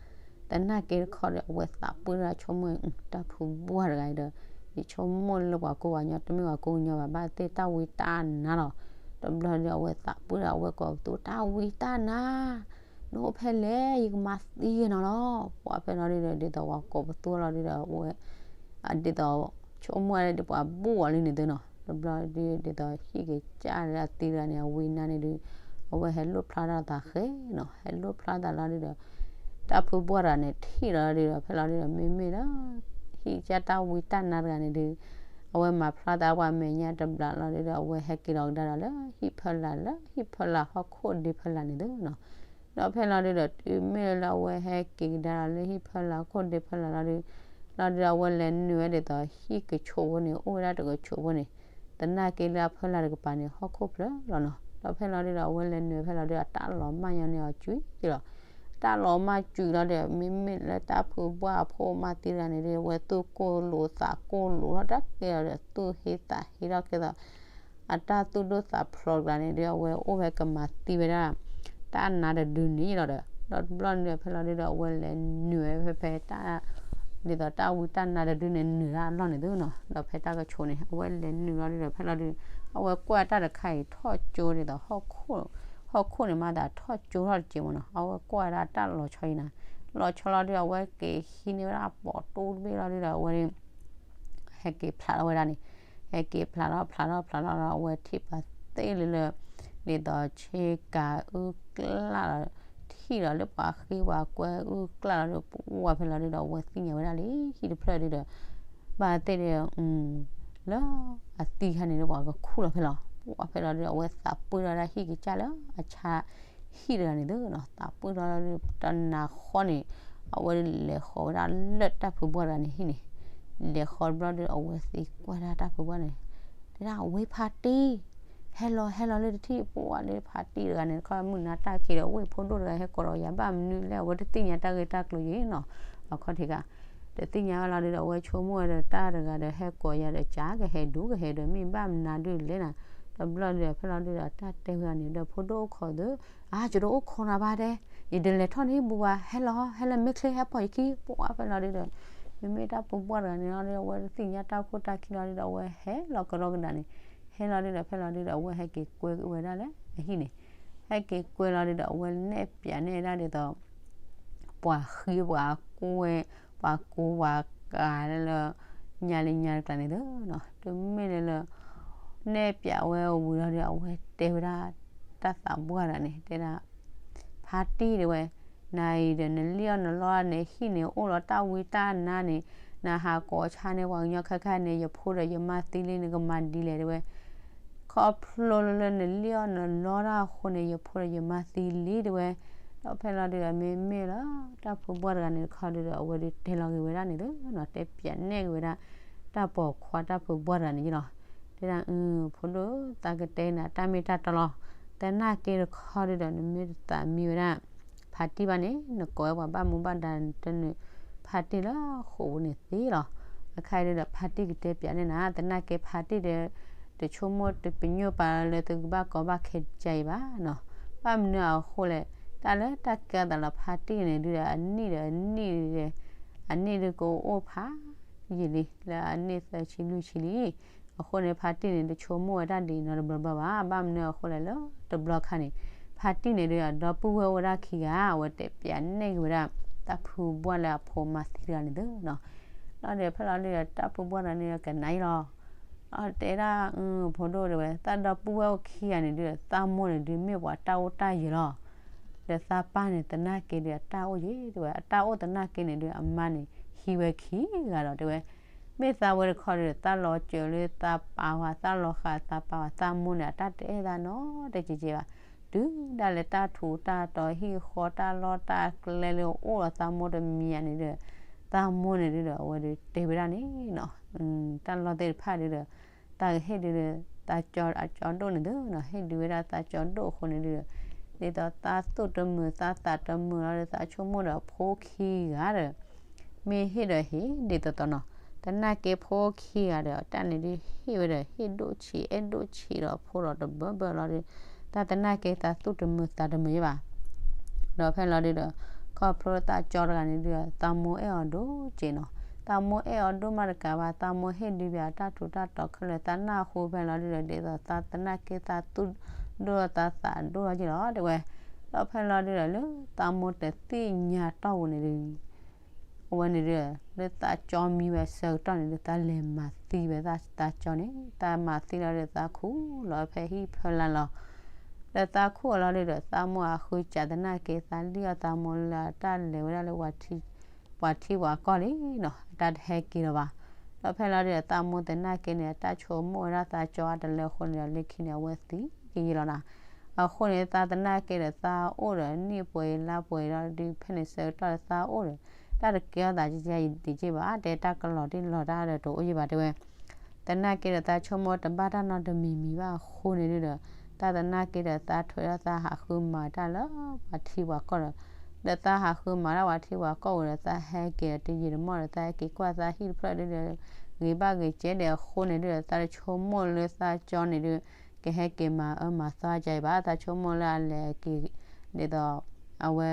သနာ်က့တခီဒီး အဝဲသးပှၢ်ဒၣ်ဆိကမိၣ် တၢ်ဖုဘှီၣ်တဂၤအံၤဒီး ယဆိကမိၣ်လၢပှၤကူပှၤကညီ တမ့ၢ်ပှၤကူပှၤကညီဘၣ် ဘၣ်သ့ၣ်တၢ်ဝံတၢ်နါလီၤ, တဘျီဒုဒီး အဝဲသးပှၢ်ဒီး အဝဲကိးပသူ တၢ်ဝံတၢ်နါ နအိၣ်ဖဲလဲၣ် ယကမၤသံက့ၤနီၤလီၤ, ပှၤဖဲလီၤဒုဒီး ဒ်သိးပှၤကိးပသူလီၤဒုဒီး အဝဲ ဒ်သိး ဆိကမိၣ်ဝဲဒၣ်ပှၤဘူၣ်အီၤလံန့ၣ်သုနီၤ, တဘျီဒု ဒ်သိးဟံၣ်ကစၢ်ဒၣ်သံတဂၤန့ၣ် အဝံနါန့ၣ်ဒု အဝဲဟဲလိၣ်ဖျါထီၣ်သးဃဲနီၤ, ဟဲလိၣ်ဖျါသးလီၤဒုဒီး တၢ်ဖုဘှီၣ်တဂၤန့ၣ်ထံၣ်လီၤဒုဒီး ဖဲလီၤဒုဒီး မ့မ့ၢ်လၢ ဟံၣ်ကစၢ်တၢ်ဝံတၢ်နါတဂၤန့ၣ်ဒု အဝဲမၤဖျါသးပှၤမဲာ်ညါတဘျီလီၤဒုဒီး အဝဲဟဲက့ၤလီၤကဒါဒီးလၢဟံၣ်ဖီလာ် လၢဟံၣ်ဖီလာ်ဟီၣ်ခိၣ်ဒ့ဖီလာ်န့ၣ်သုနီၤ, ဒီးဖဲလီၤဒုဒီး တုၤမ့ၢ်လၢအဝဲဟဲက့ၤကဒါဒီးလၢဟံၣ်ဖီလာ်ဟီၣ်ခိၣ်ဒ့ဖီလာ်လီၤဒု လီၤဒုဒီး အဝဲလဲၤနုာ်ဝဲဒ်သိးဟံၣ်ကဆိးဖိန့ၣ် အိၣ်ဝဲဒၣ်တကဆိးဖိန့ၣ်, သနာ်က့လၢအဖီလာ်တကပၤန့ၣ် ဟီၣ်ခိၣ်ဖျၢၣ်လီၤနီၤ, ဒီးဖဲလီၤဒုဒီး အဝဲလဲၤနုာ်ဖဲလီၤဒုဒီး အတၢ်လီၤမၢ်ညီန့ၢ်အီၤကွံာ်လီၤ, တၢ်လီၤမၢ်ကွံာ်လီၤဒုဒီး မ့မ့ၢ်လၢတၢ်ဖုဘှီၣ်အဖိမါသံတဂၤန့ၣ်ဒု အဝဲသူၣ်ကိၢ်လိာ်သးကိၢ်လိာ်ထီၣ်တၢ်ကဲလီၤဒီး သူၣ်ဟ့သးဟ့ထီၣ်ကဲသိး အတၢ်သူၣ်ဒိၣ်သးဖျိးတဂၤန့ၣ်ဒု အဝဲအိၣ်ဝဲကမၤသံဝဲဒၣ် တၢ်နါတဒုန့ၣ်လီၤဒီး ဒီးတဘျီန့ၣ်ဒီး ဖဲလီၤဒုဒီး အဝဲလဲၤနုာ်ဝဲဖဲဖဲတၢ် ဒ်သိးတၢ်ဝံတၢ်နါတဒုန့ၣ် နုာ်ဒၣ်အလီၢ်န့ၣ်သုနီၤ, ဒီးဖဲတၢ်ကဆိးန့ၣ် အဝဲလဲၤနုာ်လီၤဒုဒီး ဖဲလီၤဒု အဝဲကွၢ်တၢ်တခါအံၤထီၣ်ကၠိဒ်သိး ဟီၣ်ခိၣ်န့ၣ်မၤသးထီၣ်ကၠိထီၣ်တက့ၢ်မ့ၢ်နီၤ, အဝဲကွၢ်ဝဲဒၣ်တၢ်လီၤဆီအံၤနၤ, လီၤဆီလီၤဒု အဝဲက့ၤဟံးန့ၢ်ဝဲဒၣ်ပိာ်တူၢ်တဘ့ၣ်လီၤဒုဒီး အဝဲ ဟဲက့ၤဖျးထီၣ်ဝဲဒၣ်န့ၣ်, ဟဲက့ၤဖျးထီၣ်ဖျးထီၣ်ဖျးထီၣ်လီၤ အဝဲထံၣ်ပှၤသ့ၣ်လၢလၢ ဒ်သိးဆ့ကၤအုၣ်ကျၣ်လီၤ, ထံၣ်လီၤလၢပှၤဃ့ပှၤကွဲအုၣ်ကျၣ်လီၤဒီး ပှၤဖဲလီၤဒုဒီး အဝဲသ့ၣ်ညါဝဲဒၣ်လံ ဟံၣ်တဖျၢၣ်ဒုဒီး ဘၣ်သ့ၣ်ဒီး လၢအသံခါန့ၣ်ဒီး ပှၤကခူၣ်လီၤဖဲလီၤ, ပှၤဖဲလီၤဒုဒီး အဝဲသးပှၢ်ထီၣ်ဝဲဒၣ်ဟံၣ်ကစၢ်လၢအဆါ ဟံၣ်တဂၤန့ၣ်သုနီၤ, သးပှၢ်ထီၣ်လီၤဒုဒီး တနၤဃီန့ၣ် အဝဲလဲၤဃီၤဝဲဒၣ်လၢတၢ်ဖုဘှီၣ်တဂၤန့ၣ်ဟံၣ်န့ၣ်, လဲၤဃီၤတဘျီဒီး အဝဲသံကွၢ်ဒၣ်တၢ်ဖုဘှီၣ်န့ၣ်, တဲဒၣ် ဝ့ၢ်ဖါတံၢ်, ဟဲလီၤဟဲလီၤလၢတထံၣ် ပှၤလၢဖါတံၢ်တဂၤန့ၣ် တခီမုၢ်နၤတၢ်ခံးဒီး ဝ့ၢ်ဖိဒိၣ်တဂၤဟဲကိးဒီးယၤ ဘၣ်မနုၤလဲၣ် အဝဲတသ့ၣ်ညါတၢ်ဂ့ၢ်တၢ်ကျိၤယဲၢ်နီၤ, အခီၣ်ထံးခါ တသ့ၣ်ညါဘၣ်လီၤဒုဒီး အဝဲဆိကမိၣ်ဝဲဒီးတၢ်တဂၤဒီး ဟဲကိးယၤဒီး ကကဟဲဒိကဟဲဒီး မ့ၢ်ဘၣ်မနုၤဒုလဲၣ်နၤ, တဘျီဒုဒီး ဖဲလီၤဒုဒီး တၢ်တဲဝဲန့ၣ်ဒီး ဖိဒိၣ်အိၣ်ခိးသု, အါ ယတအိၣ်ခိးနၤဘၣ်တဲ, ယတလဲၤထီၣ်န့ၢ်ဘူးဘၣ် ဟဲလီၤ ဟဲလီၤမ့ၢ်ချ့ဟဲပိာ်ယခံ ပှၤဖဲလီၤဒုဒီး မ့မ့ၢ်တၢ်ဖုဘှီၣ်တဂၤန့ၣ်လီၤဒုဒီး အဝဲတသ့ၣ်ညါတၢ်ခိၣ်တၢ်ခံလီၤဒုဒီး အဝဲဟဲလီၤကရီကဒၤန့ၣ်, ဟဲလီၤဒုဒီး ဖဲလီၤဒုဒီး အဝဲဟဲက့ၤကွဲဝဲဒၣ်လၢအဟံၣ်န့ၣ်, ဟဲက့ၤကွဲလီၤဒုဒီး အဝဲနဲၣ်ပၠးန့ၢ်ဒၣ်ဒ်သိး ပှၤဃံပှၤကွဲ ပှၤကူပှၤကၤလၢ ညါလၢညါတကျါန့ၣ်သုနီၤ, တမ့ၢ်လၢလၢ နဲၣ်ပၠးဝဲဝံၤလီၤဒီး အဝဲတဲဝဲဒၣ် တၢ်သးပှၢ်တဂၤန့ၣ် တဲဒၣ် ဖါတံၢ်တဲဝဲ, နအံၤဒီးနလံၣ်အီၣ်နလီအီၣ်န့ၣ် ဟံၣ်န့ၣ် အိၣ်လီၤတၢ်ဝံတၢ်နါန့ၣ်, နဟးကိးဆါန့ၢ်ပှၤကညီခဲခါန့ၣ် ယဖိဒီးယမါသံလံ နကမၤဒ်လဲၣ်တဲဝဲ. ခီဖျိလၢလၢနလံၣ်အီၣ်နလီတၢ်အဃိန့ၣ် ယဖိဒီးယမါသံလံတဲဝဲ. ဒီးဖဲလီၤဒုဒီး မ့မ့ၢ်လၢ တၢ်ဖုဘှၢ်တဂၤန့ၣ်တခီဒုဒီး အဝဲဒုးတဲလီၤက့ၤဝဲဒၣ်န့ၣ်လီၤနီၤ, တဲပၠးနဲၣ်က့ၤဝဲဒၣ် တၢ်ပိာ်ခွါတၢ်ဖုဘှၢ်တဂၤန့ၣ်လီၤ. တဲဒၣ် အၢ ဖိဒိၣ် သးကတဲနၤတၢ်မ့ၢ်တၢ်တီလီၤ. သနာ်က့တခီဒုဒီး နမ့ၢ်တသးမံဝဲဒၣ် ဖါတံၢ်ဘၣ်န့ၣ် နကိးဝဲပှၤဘၣ်မူဘၣ်ဒါတနုာ် ဖါတံၢ်လၢဃိာ်ပူၤန့ၣ်သ့လီၤ. အခါအံၤဒုဒီး ဖါတံၢ်ကတဲပၠးန့ၢ်နၤ, သနာ်က့ဖါတံၢ်ဒီး တဆိကမိၣ်တပညိၣ်ပာ်လၢသုကဘၣ်ကီဘၣ်ခဲကစၢ်အံၤဘၣ်နီၤ. ဘၣ်မနုၤအဃိလဲၣ်, တၢ်လၢတၢ်ကဲအသးလီၤ ဖါတံၢ်န့ၣ်ဒုဒီး အနံၣ်ဒီးအနံၣ်ဒီး အနံၣ်ဒုကအိၣ်ဖးယံာ်လံ လၢအနံၣ်သၢဆံလွံၢ်ဆံလံ. အဃိန့ၣ် ဖါတံၢ်န့ၣ် တဆိကမိၣ်ဝဲဒၣ်ဒ်နီတဘျီဘျီဘၣ်. ဘၣ်မနုၤအဃိလဲၣ် လၢတဘျီခါန့ၣ် ဖါတံၢ်န့ၣ်ဒုဒီး ဒီပုၢ်ဝဲၢ်အိၣ်ဝဲဒၣ်ခံဂၤ အဝဲတဲပၠးနဲၣ်က့ၤဝဲဒၣ် တၢ်ဖုဘှၢ်လၢအဖိမၤသံတဂၤန့ၣ်သ့နီၤ. ဒီးဖဲလီၤဒုဒီး တၢ်ဖုဘှၢ်တဂၤန့ၣ်ဒီး ကနၣ်အံၤလီၤ. ဒီးတဲဒၣ် အၢ ဖိဒိၣ်တဲဝဲ တၢ်ဒီပုၢ်ဝဲၢ်အိၣ်ခံဂၤန့ၣ်ဒုဒီး သးမိၢ်န့ၣ်ဒု မ့ၢ်ပှၤတၢ်အိၣ်တၢ်ယၢၤလီၤ. ဒီးသးပၢ်န့ၣ် သနာ်က့ဒု အတၢ်အိၣ်ယဲၢ်တဲဝဲ အတၢ်အိၣ်သနာ်က့န့ၣ်ဒု အမါန့ၣ် ဟံးဝဲခံဂၤဒီးတဲဝဲ မ့ၢ်သးဝဲတခီဒုဒီး သးလီၤစၢၤလၢသးပာ်ဝဲ သးလီၤဃာ်သးပာ်ဝဲ သးမိၢ်န့ၣ် အတၢ်တအဲၣ်သးနီတကဲကဲဘၣ်. တုၤဒၣ်လဲာ်တၢ်ထူးတၢ်တီၤဟံၣ်ဃီတၢ်လီၢ်တၢ်ကျဲလၢအိၣ်ဒီးသးမိၢ်တမံၤဧါန့ၣ်ဒီး သးမိၢ်န့ၣ်ဒုဒီး အဝဲဒုတဲဝဲဒၣ်န့ၣ်နီၤ တၢ်လီၢ်သ့ၣ်တဖၣ်ဒုဒီး သးကဟ့ၣ်ဒုဒီး သးကၠီအကၠီဒိၣ်န့ၣ်သုနီၤ ဟ့ၣ်ဒုဝဲဒၣ်သးကၠီဒိၣ်အဃိန့ၣ်ဒုဒီး ဒ်သိးသးသူၣ်တမုာ်သးသးတမုာ်လီၤဒီး သးဆိကမိၣ်ဒီးဖိခံဂၤဒီး မ့ၢ်ဟ့ၣ်ဒီးဟ့ၣ်ဒ်သိးသိးနီၤ သနာ်က့ဖိခံဂၤဒီး တၢ်န့ၣ်ဒုးဟ့ၣ်ဝဲဒီး ဟ့ၣ်ဒိၣ်ဆံးအဲၣ်ဒိၣ်ဆံးဒီးဖိဒီးတဘၢဘၢလီၤဒီး တၢ်သနာ်က့သးသူၣ်တမုာ်သးတမုာ်ယဲၢ်ဘၣ်. ဒီးဖဲလီၤဒုဒီး ခီဖျိသးကၠီတဂၤန့ၣ်ဒုး သးမိၢ်အဲၣ်အီၤဒိၣ်က့နီၤ သးမိၢ်အဲၣ်အီၤဒိၣ်မးတကးဘၣ် သးမိၢ်ဟ့ၣ်ဒုးဘၣ်တၢ်ထူးတၢ်တီၤခဲလၢာ်သးနၢ်ဟူဖဲလီၤဒုဒီး ဒ်သိးသးသနာ်က့သးသူၣ်ဒိၣ်သးသးဒိၣ်လီၤက့လီၤတဲဝဲ. ဒီးဖဲလီၤဒုဒီးလၢသးမိၢ်တသ့ၣ်ညါတီၢ်ပူၤန့ၣ်ဒုး အဝဲန့ၣ်ဒုး လၢသးကၠီမံဝဲဆၢကတီၢ်န့ၣ်ဒုး သးလဲၤမၤသံဝဲသးကၠီန့ၣ် သးမၤသံလီၤဒုး သးခူၣ်လီၤဖဲဟံၣ်ဖၢလၢ်လီၤ. ဒီးသးခူၣ်အီၤလီၤဒုးဒီး သးမိၢ်အဃုစးသနာ်က့ သးလံၣ်အီၣ်သးမိၢ်လၢအတၢ်လဲၤဝဲဒၣ်လၢ ပှၤထံပှၤကီၢ်လံနီၤ အတၢ်တဟဲက့ၤလီၤဘၣ်. ဒီးဖဲလီၤဒုးဒီး သးမိၢ်သနာ်က့န့ၣ် အတၢ်ဆိကမိၣ်ဝဲဒၣ်သးကၠီအတလၢအဃိန့ၣ်ဒီး လၢခံန့ၣ် အဝဲသံကယံာ်လီၤနၤ. အဃိန့ၣ် သးသနာ်က့ဒီးသးအိၣ်ဒီးနံၣ်ပှဲၤလါပှဲၤဒီးဒုး ဖဲန့ၣ်ဆၢကတီၢ်ဒီးသးအိၣ်ဒီး တၢ်တကဲထီၣ်သးကယဲၢ်ယံာ်တက့ၢ်ဘၣ် တဲတၢ်ကလီၤတံၢ်လီၤတၢ်ဒီးတအိၣ်ယံာ်ဘၣ်တဲဝဲ. သနာ်က့ဒီးသးဆိကမိၣ်တဘၣ်တၢ်နီတမံၤမံၤဘၣ်အဃိန့ၣ်ဒုးဒီး တၢ်သနာ်က့ဒီးသးထွဲဒီးသးဟးဃုမၤတၢ်လၢပှၤထံပှၤကီၢ်ဒီး ဒီးသးဟးဃုမၤတၢ်ပှၤထံပှၤကီၢ်ဝံၤဒီး သးဟဲက့ၤတယံာ်တမီၢ်ဒီး သးဟဲက့ၤကွၢ်သးဟံၣ်တဖျၢၣ်ဒုးဒီး ဂ့ၤဘၣ်ဂ့ၤကဲဒီးအဃိန့ၣ်ဒုးဒီး သးတဆိကမိၣ်လၢသးကၠီန့ၣ်ဒုး ကဟဲက့ၤမၤအၢမၤသီကၠီအံၤဘၣ် သးဆိကမိၣ်လၢအလဲၤက့ၤ ဒ်သိး အဝဲ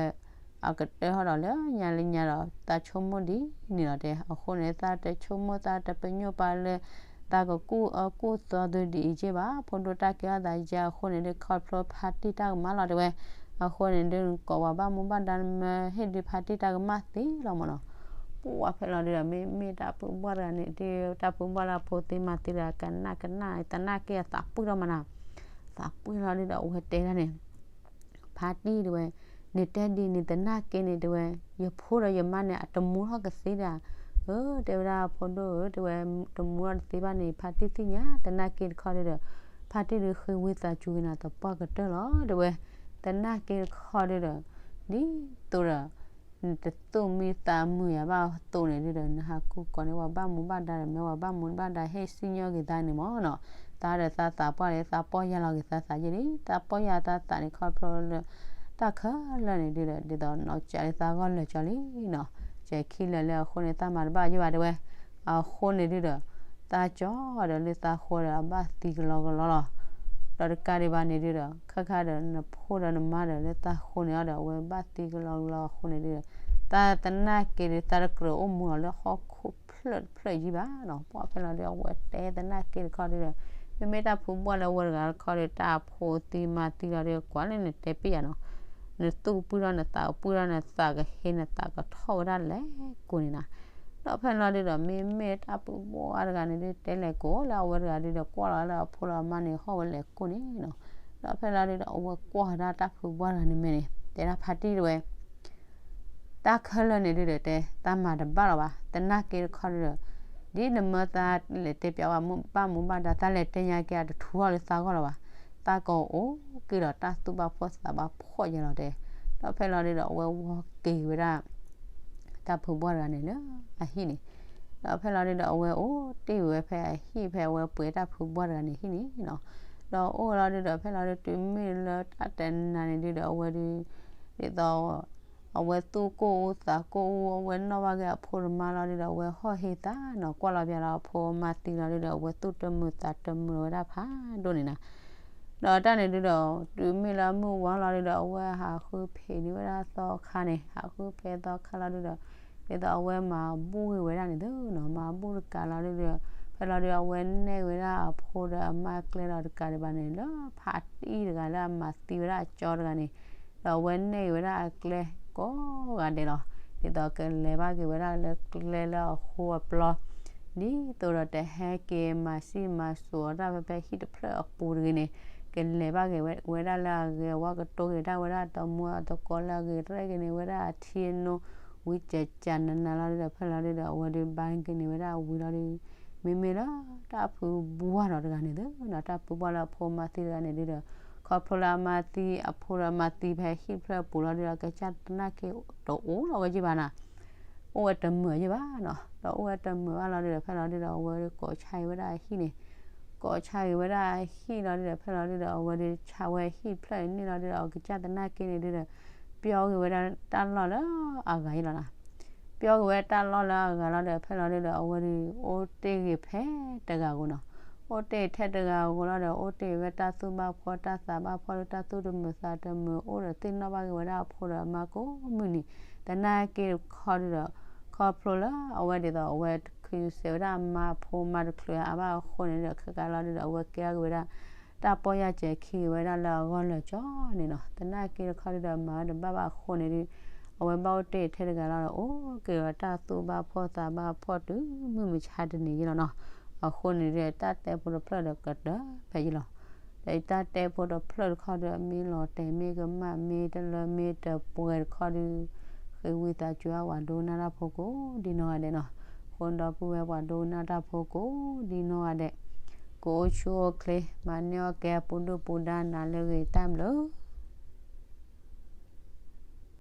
အကတၢၢ်ထီၣ်ဒီးလၢညါလၢညါဒီး သးဆိကမိၣ်ဒ်န့ၣ်လီၤတဲ. အဃိန့ၣ် သးတဆိကမိၣ်သးတပညိၣ်ပာ်လၢ သးကကူၣ်အၢကူၣ်သီသုဒ်အံၤက့ၢ်ဘၣ် ဖိဒိၣ်တၢ်ကဲထီၣ်သးယါအဃိန့ၣ်ဒုး ခီဖျိဖါတံၢ်တၢ်ကမၣ်လီၤတဲဝဲ. အဃိန့ၣ်ဒုး ကိးပှၤဘၣ်မူဘၣ်ဒါမၢဟ့ၣ်ဒုးဖါတံၢ်တၢ်ကမၣ်သ့လီၤမၢ်နီၤ. ပှၤဖဲလီၤဒုးဒီး မ့မ့ၢ်တၢ်ဖုဘှၢ်တဂၤန့ၣ် ဒုးတၢ်ဖုဘှၢ်လၢအဖိသ့မၤသံဒီး ကနၣ်ကနၣ်သနာ်က့အသးပှံၢ်ထီၣ်မးနီၤ. သးပှံၢ်လီၤဒုးဒီး အဝဲတဲဒၣ်န့ၣ် ဖါတံၢ်တဲဝဲ, နတဲဒ်န့ၣ်သနာ်က့န့ၣ်တဲဝဲ, ယဖိဒီးယမါန့ၣ် အတမူထီၣ်ကသ့ဒၣ်. အၢ တဲဝဲဒၣ်ဖိဒိၣ်ဧၢ တဲဝဲ, တမူထီၣ်တသ့ဘၣ်န့ၣ် ဖါတံၢ်သ့ၣ်ညါ သနာ်က့တခီဒုးဒီး, ဖါတံၢ်ဒုးဃ့ဝံသးစူၤက့ၤနၤသပှၢ်ကတၢၢ်လီၤ တဲဝဲ, သနာ်က့တခီဒုးဒီး, ဒ်သိးဒီး နတသူၣ်မံသးမုာ်ယၤဘၣ်အသိးန့ၣ်ဒုးဒီး နဟးကူၣ်ကီးန့ၢ်ပှၤဘၣ်မူဘၣ်ဒါဒီး မ့ၢ်ပှၤဘၣ်မူဘၣ်ဒါဟ့ၣ်စံၣ်ညီၣ်က့ၤသးန့ၣ်မၢ်နီၤ. သးဒီးသးသးပှၢ်လၢသးပီၢ်ယၢ်လီၤက့ၤသးသးယဲၢ်လံ. သးပီၢ်ယၢ်သးသးန့ၣ် ခီဖျိလၢ တၢ်ခဲလၢာ်န့ၣ်ဒုးဒီး ဒ်သိးနီၢ်ကၠးလၢသးဂီၢ်လၢာ်ကၠီလံနီၤ. ကဲခံလၢာ်လၢအဃိန့ၣ် သးမၤတဘၣ်ယိၣ်ဘၣ်တဲဝဲ. အဃိန့ၣ်ဒုးဒီး သးကၠီဒီးလၢသးဃိဒီး အဘၣ်သံကလီကလီလီၤ. ဒီးတကးဒံးဘၣ်န့ၣ်ဒုးဒီး ခါခါဒီးနဖိဒီးနမါဒီးလၢသးဃိန့ၣ်အီၤဒီး အဝဲဘၣ်သံကလီကလီအဃိန့ၣ်ဒုးဒီး သးသနာ်က့ဒီး သးတကြၢးအိၣ်မူလီၤလၢဟီၣ်ခိၣ်ဖျၢၣ်တဖျၢၣ်ယံၤဘၣ်နီၤ. ပှၤဖဲလီၤဒုး အဝဲတဲသနာ်က့တခီဒုးဒီး မ့မ့ၢ်တၢ်ဖုဘှၢ်လၢဝဲတဂၤတခီဒီး တၢ်အဖိသံမၤသံလီၤဒီး ကွၢ်လၢနတဲပ့ၢ်ယၤနီၤ. နသူၣ်ပှံၢ်ထီၣ်နသးပှံၢ်ထီၣ်နသးကဟ့နသးကထီၣ်ဝဲဒၣ်လဲၣ်ကိးန့ၣ်နီၤ. ဒီးဖဲလီၤဒုဒီး မ့မ့ၢ်တၢ်ဖုဘှၢ်တဂၤန့ၣ်ဒု တဲလဲၤကိးလၢအဝဲတဂၤဒုဒီး ကွၢ်လီၤလၢအဖိဒီးအမါန့ၣ် ဟီၣ်ဝဲလဲၤကိးန့ၣ်နီၤ. ဒီးဖဲလီၤဒုဒီး အဝဲကွၢ်ဝဲဒၣ်တၢ်ဖုဘှၢ်တဂၤန့ၣ်မ့ၢ်န့ၣ် တဲဒၣ်ဖါတံၢ်တဝဲ တၢ်ခဲလၢာ်န့ၣ်ဒုဒီး တဲ တၢ်မၤတဘၣ်လီၤဘၣ်. သနာ်က့တခီဒုဒီး ဒ်နမၢသးလဲၤတဲပျးဝဲဘၣ်မူဘၣ်ဒါ သးလဲၤတဲညါက့ၤ အတထူၣ်ထီၣ်လၢသးဂီၢ်လီၤဘၣ်. သးကိးအိၣ်က့ၤဒီးတၢ်သူၣ်ဘၣ်ဖှီၣ်သးဘၣ်ဖှီၣ်ယဲလီၤတဲ. ဒီးဖဲလီၤဒုဒီး အဝဲဝီက့ၤဝဲဒၣ် တၢ်ဖုဘှၢ်တဂၤန့ၣ်လၢ အဟံၣ်န့ၣ်, ဒီးဖဲလီၤဒုဒီး အဝဲအိၣ်တ့ၢ်ဝဲဖဲအဟံၣ် ဖဲအဝဲပှဲၤတၢ်ဖုဘှၢ်တဂၤန့ၣ်ဟံၣ်န့ၣ်နီၤ. ဒီးအိၣ်လီၤဒုဒီး ဖဲလီၤဒု တုၤမ့ၢ်လၢတၢ်တနၤန့ၣ်ဒုဒီး အဝဲဒု ဒ်သိး အဝဲသူၣ်ကိၢ်အူသးကိၢ်အူ အဝဲနီၣ်ဘၣ်က့ၤအဖိဒီးမါလီၤဒုဒီး အဝဲဟီၣ်ဟ့သးနီၤ ကွၢ်လီၤပျးလီၤအဖိအမါသံလီၤဒုဒီး အဝဲသူၣ်တမုာ်သးတမုာ်လီၤဝဲဒၣ်ဖးဒိၣ်န့ၣ်နီၤ. ဒီးတၢ်န့ၣ်ဒုဒီး တုၤမ့ၢ်လၢမုၢ်ဝါလီၤဒုဒီး အဝဲဟးဃုဖံးန့ၢ်ဝဲဒၣ်သီခါန့ၣ်, ဟးဃုဖံးသီခါလီၤဒုဒီး ဒ်သိးအဝဲမၤဘူၣ်ဂ့ၤဝဲဒၣ်န့ၣ်သုနီၤ, မၤဘူၣ်တကးလီၤဒုဒီး ဖဲလီၤဒု အဝဲနဲၣ်ဝဲဒၣ်အဖိဒီးအမါကျဲလီၤတကးဒံးဘၣ်န့ၣ် လၢဖးတံၢ်တဂၤလၢအမၤသံဝဲဒၣ်အကၠီတဂၤန့ၣ်, ဒီးအဝဲနဲၣ်ဝဲဒၣ်အကျဲကိးဂၤဒဲးလီၤ. ဒ်သိးကလဲၤဘၣ်က့ၤဝဲဒၣ်လၢကျဲလၢအဃိအပျီ ဒ်သိးဒီးတဟဲက့ၤမၤစံၣ်မၤစိၤအတၢ်ဖဲဖဲဟံၣ်တဖျၢၣ်အပူၤတဂ့ၤန့ၣ်, ကလဲၤဘၣ်က့ၤဝဲဒၣ်လၢအဂ့ၤအဝါ ကတိၤက့ၤတၢ်ဝဲဒၣ်တမူအသကိးလၢအဂ့ၤ ရဲၣ်က့ၤန့ၢ်ဝဲဒၣ်အထံအနိ ဝံကကနနလီၤဒုဒီး ဖဲလီၤဒုဒီး အဝဲဒုဘါက့ၤန့ၢ်ဝဲဒၣ်ဝံၤလီၤဒု မ့မ့ၢ်လၢတၢ်ဖုဘှၢ်ဒီးတဂၤန့ၣ်သုနီၤ, တၢ်ဖုဘှၢ်လၢအဖိမါသံတဂၤန့ၣ်ဒုဒီး ခီဖျိလၢအမါသံအဖိဒီးအမါသံဖဲဟံၣ်တဖျၢၣ်အပူၤလီၤဒုဒီး အကစၢ်သနာ်က့တအိၣ်လီၤဝဲက့ၤဘၣ်နီၤ, အိၣ်ဝဲတမုာ်ယ့ၢ်ဘၣ်နီၤ. ဒီးအိၣ်ဝဲတမုာ်ဘၣ်လီၤဒုဒီး ဖဲလီၤဒုဒီး အဝဲဒုကိးဆါက့ၤဝဲဒၣ်အဟံၣ်န့ၣ်, ကိးဆါက့ၤဝဲဒၣ်အဟံၣ်လီၤဒုဒီး ဖဲလီၤဒုဒီး အဝဲဒုဆါဝဲဟံၣ်တဖျၢၣ်န့ၣ်လီၤဒုဒီး အကစၢ်သနာ်က့န့ၣ်ဒုဒီး ပျီက့ၤဝဲဒၣ်တၢ်လီၢ်လၢအဂၤယ့ၢ်လီၤနီၤ. ပျီက့ၤဝဲတၢ်လီၢ်လၢအဂၤလီၤဒီး ဖဲလီၤဒုဒီး အဝဲဒု အိၣ်တ့ၢ်ဂ့ၤဖဲတဂၤဧိၤနီၤ. အိၣ်တ့ၢ်ထဲတဂၤဧိၤလီၤဒီး အိၣ်တ့ၢ်ဝဲတၢ်သူၣ်ဘၣ်ဖှီၣ်တၢ်သးဘၣ်ဖှီၣ်လၢတၢ်သူၣ်တမုာ်သးတမုာ် အိၣ်ဒီးသ့ၣ်နီၣ်ဘၣ်က့ၤဝဲဒၣ်အဖိဒီးအမါကိးမုၢ်နံၤ, သနာ်က့တခီဒုဒီး ခီဖျိလၢအဝဲဒ်သိးအဝဲတချုးစဲးဝဲဒၣ်အမါအဖိမါတချုးအါဘၣ်အဃိန့ၣ်ဒီး ခဲကးလီၤဒုဒီး အဝဲကဲထီၣ်က့ၤဝဲဒၣ် တၢ်ပီၢ်ယၢ်စဲးခံက့ၤဝဲဒၣ်လၢအဂီၢ်လၢာ်ကၠီန့ၣ်နီၤ. သနာ်က့တခီဒုဒီး မၤဝဲတဘၣ်ဘၣ်အဃိန့ၣ်ဒု အဝဲဘၣ်အိၣ်တ့ၢ်ထဲတဂၤလီၤဒီး အိၣ်က့ၤဒီးတၢ်သူၣ်ဘၣ်ဖှီၣ်သးဘၣ်ဖှီၣ်တုၤမုၢ်မဆါတနံၤယ့ၢ်လီၤနီၤ. အဃိန့ၣ်ဒု တၢ်တဲဖိတဖျၢၣ်ဒီးကတၢၢ်ဖဲယ့ၢ်လီၤ. ဒီးတၢ်တဲဖိတဖျၢၣ်တခီဒု မ့ၢ်လီၤတဲာ်မ့ၢ်ကမၣ် မ့ၢ်တလၢမ့ၢ်တပှဲၤတခီဒု ဃ့ဝံသးစူၤအပှၤဒိကနၣ်တၢ်ဖိကိးဒ်နီၢ်ဂၤဒဲးနီၤ. ဃိဒီပုၢ်ဝဲၢ်ပှၤဒိကနၣ်တၢ်ဖိကိးဒ်နီၢ်ဂၤဒဲး ကအိၣ်ဆူၣ်အိၣ်ချ့ မၤန့ၢ်အီၣ်ကဲပူၤဒုၣ်ပူၤဒါ နၤလၢအဂ့ၤ တၢ်ဘျုး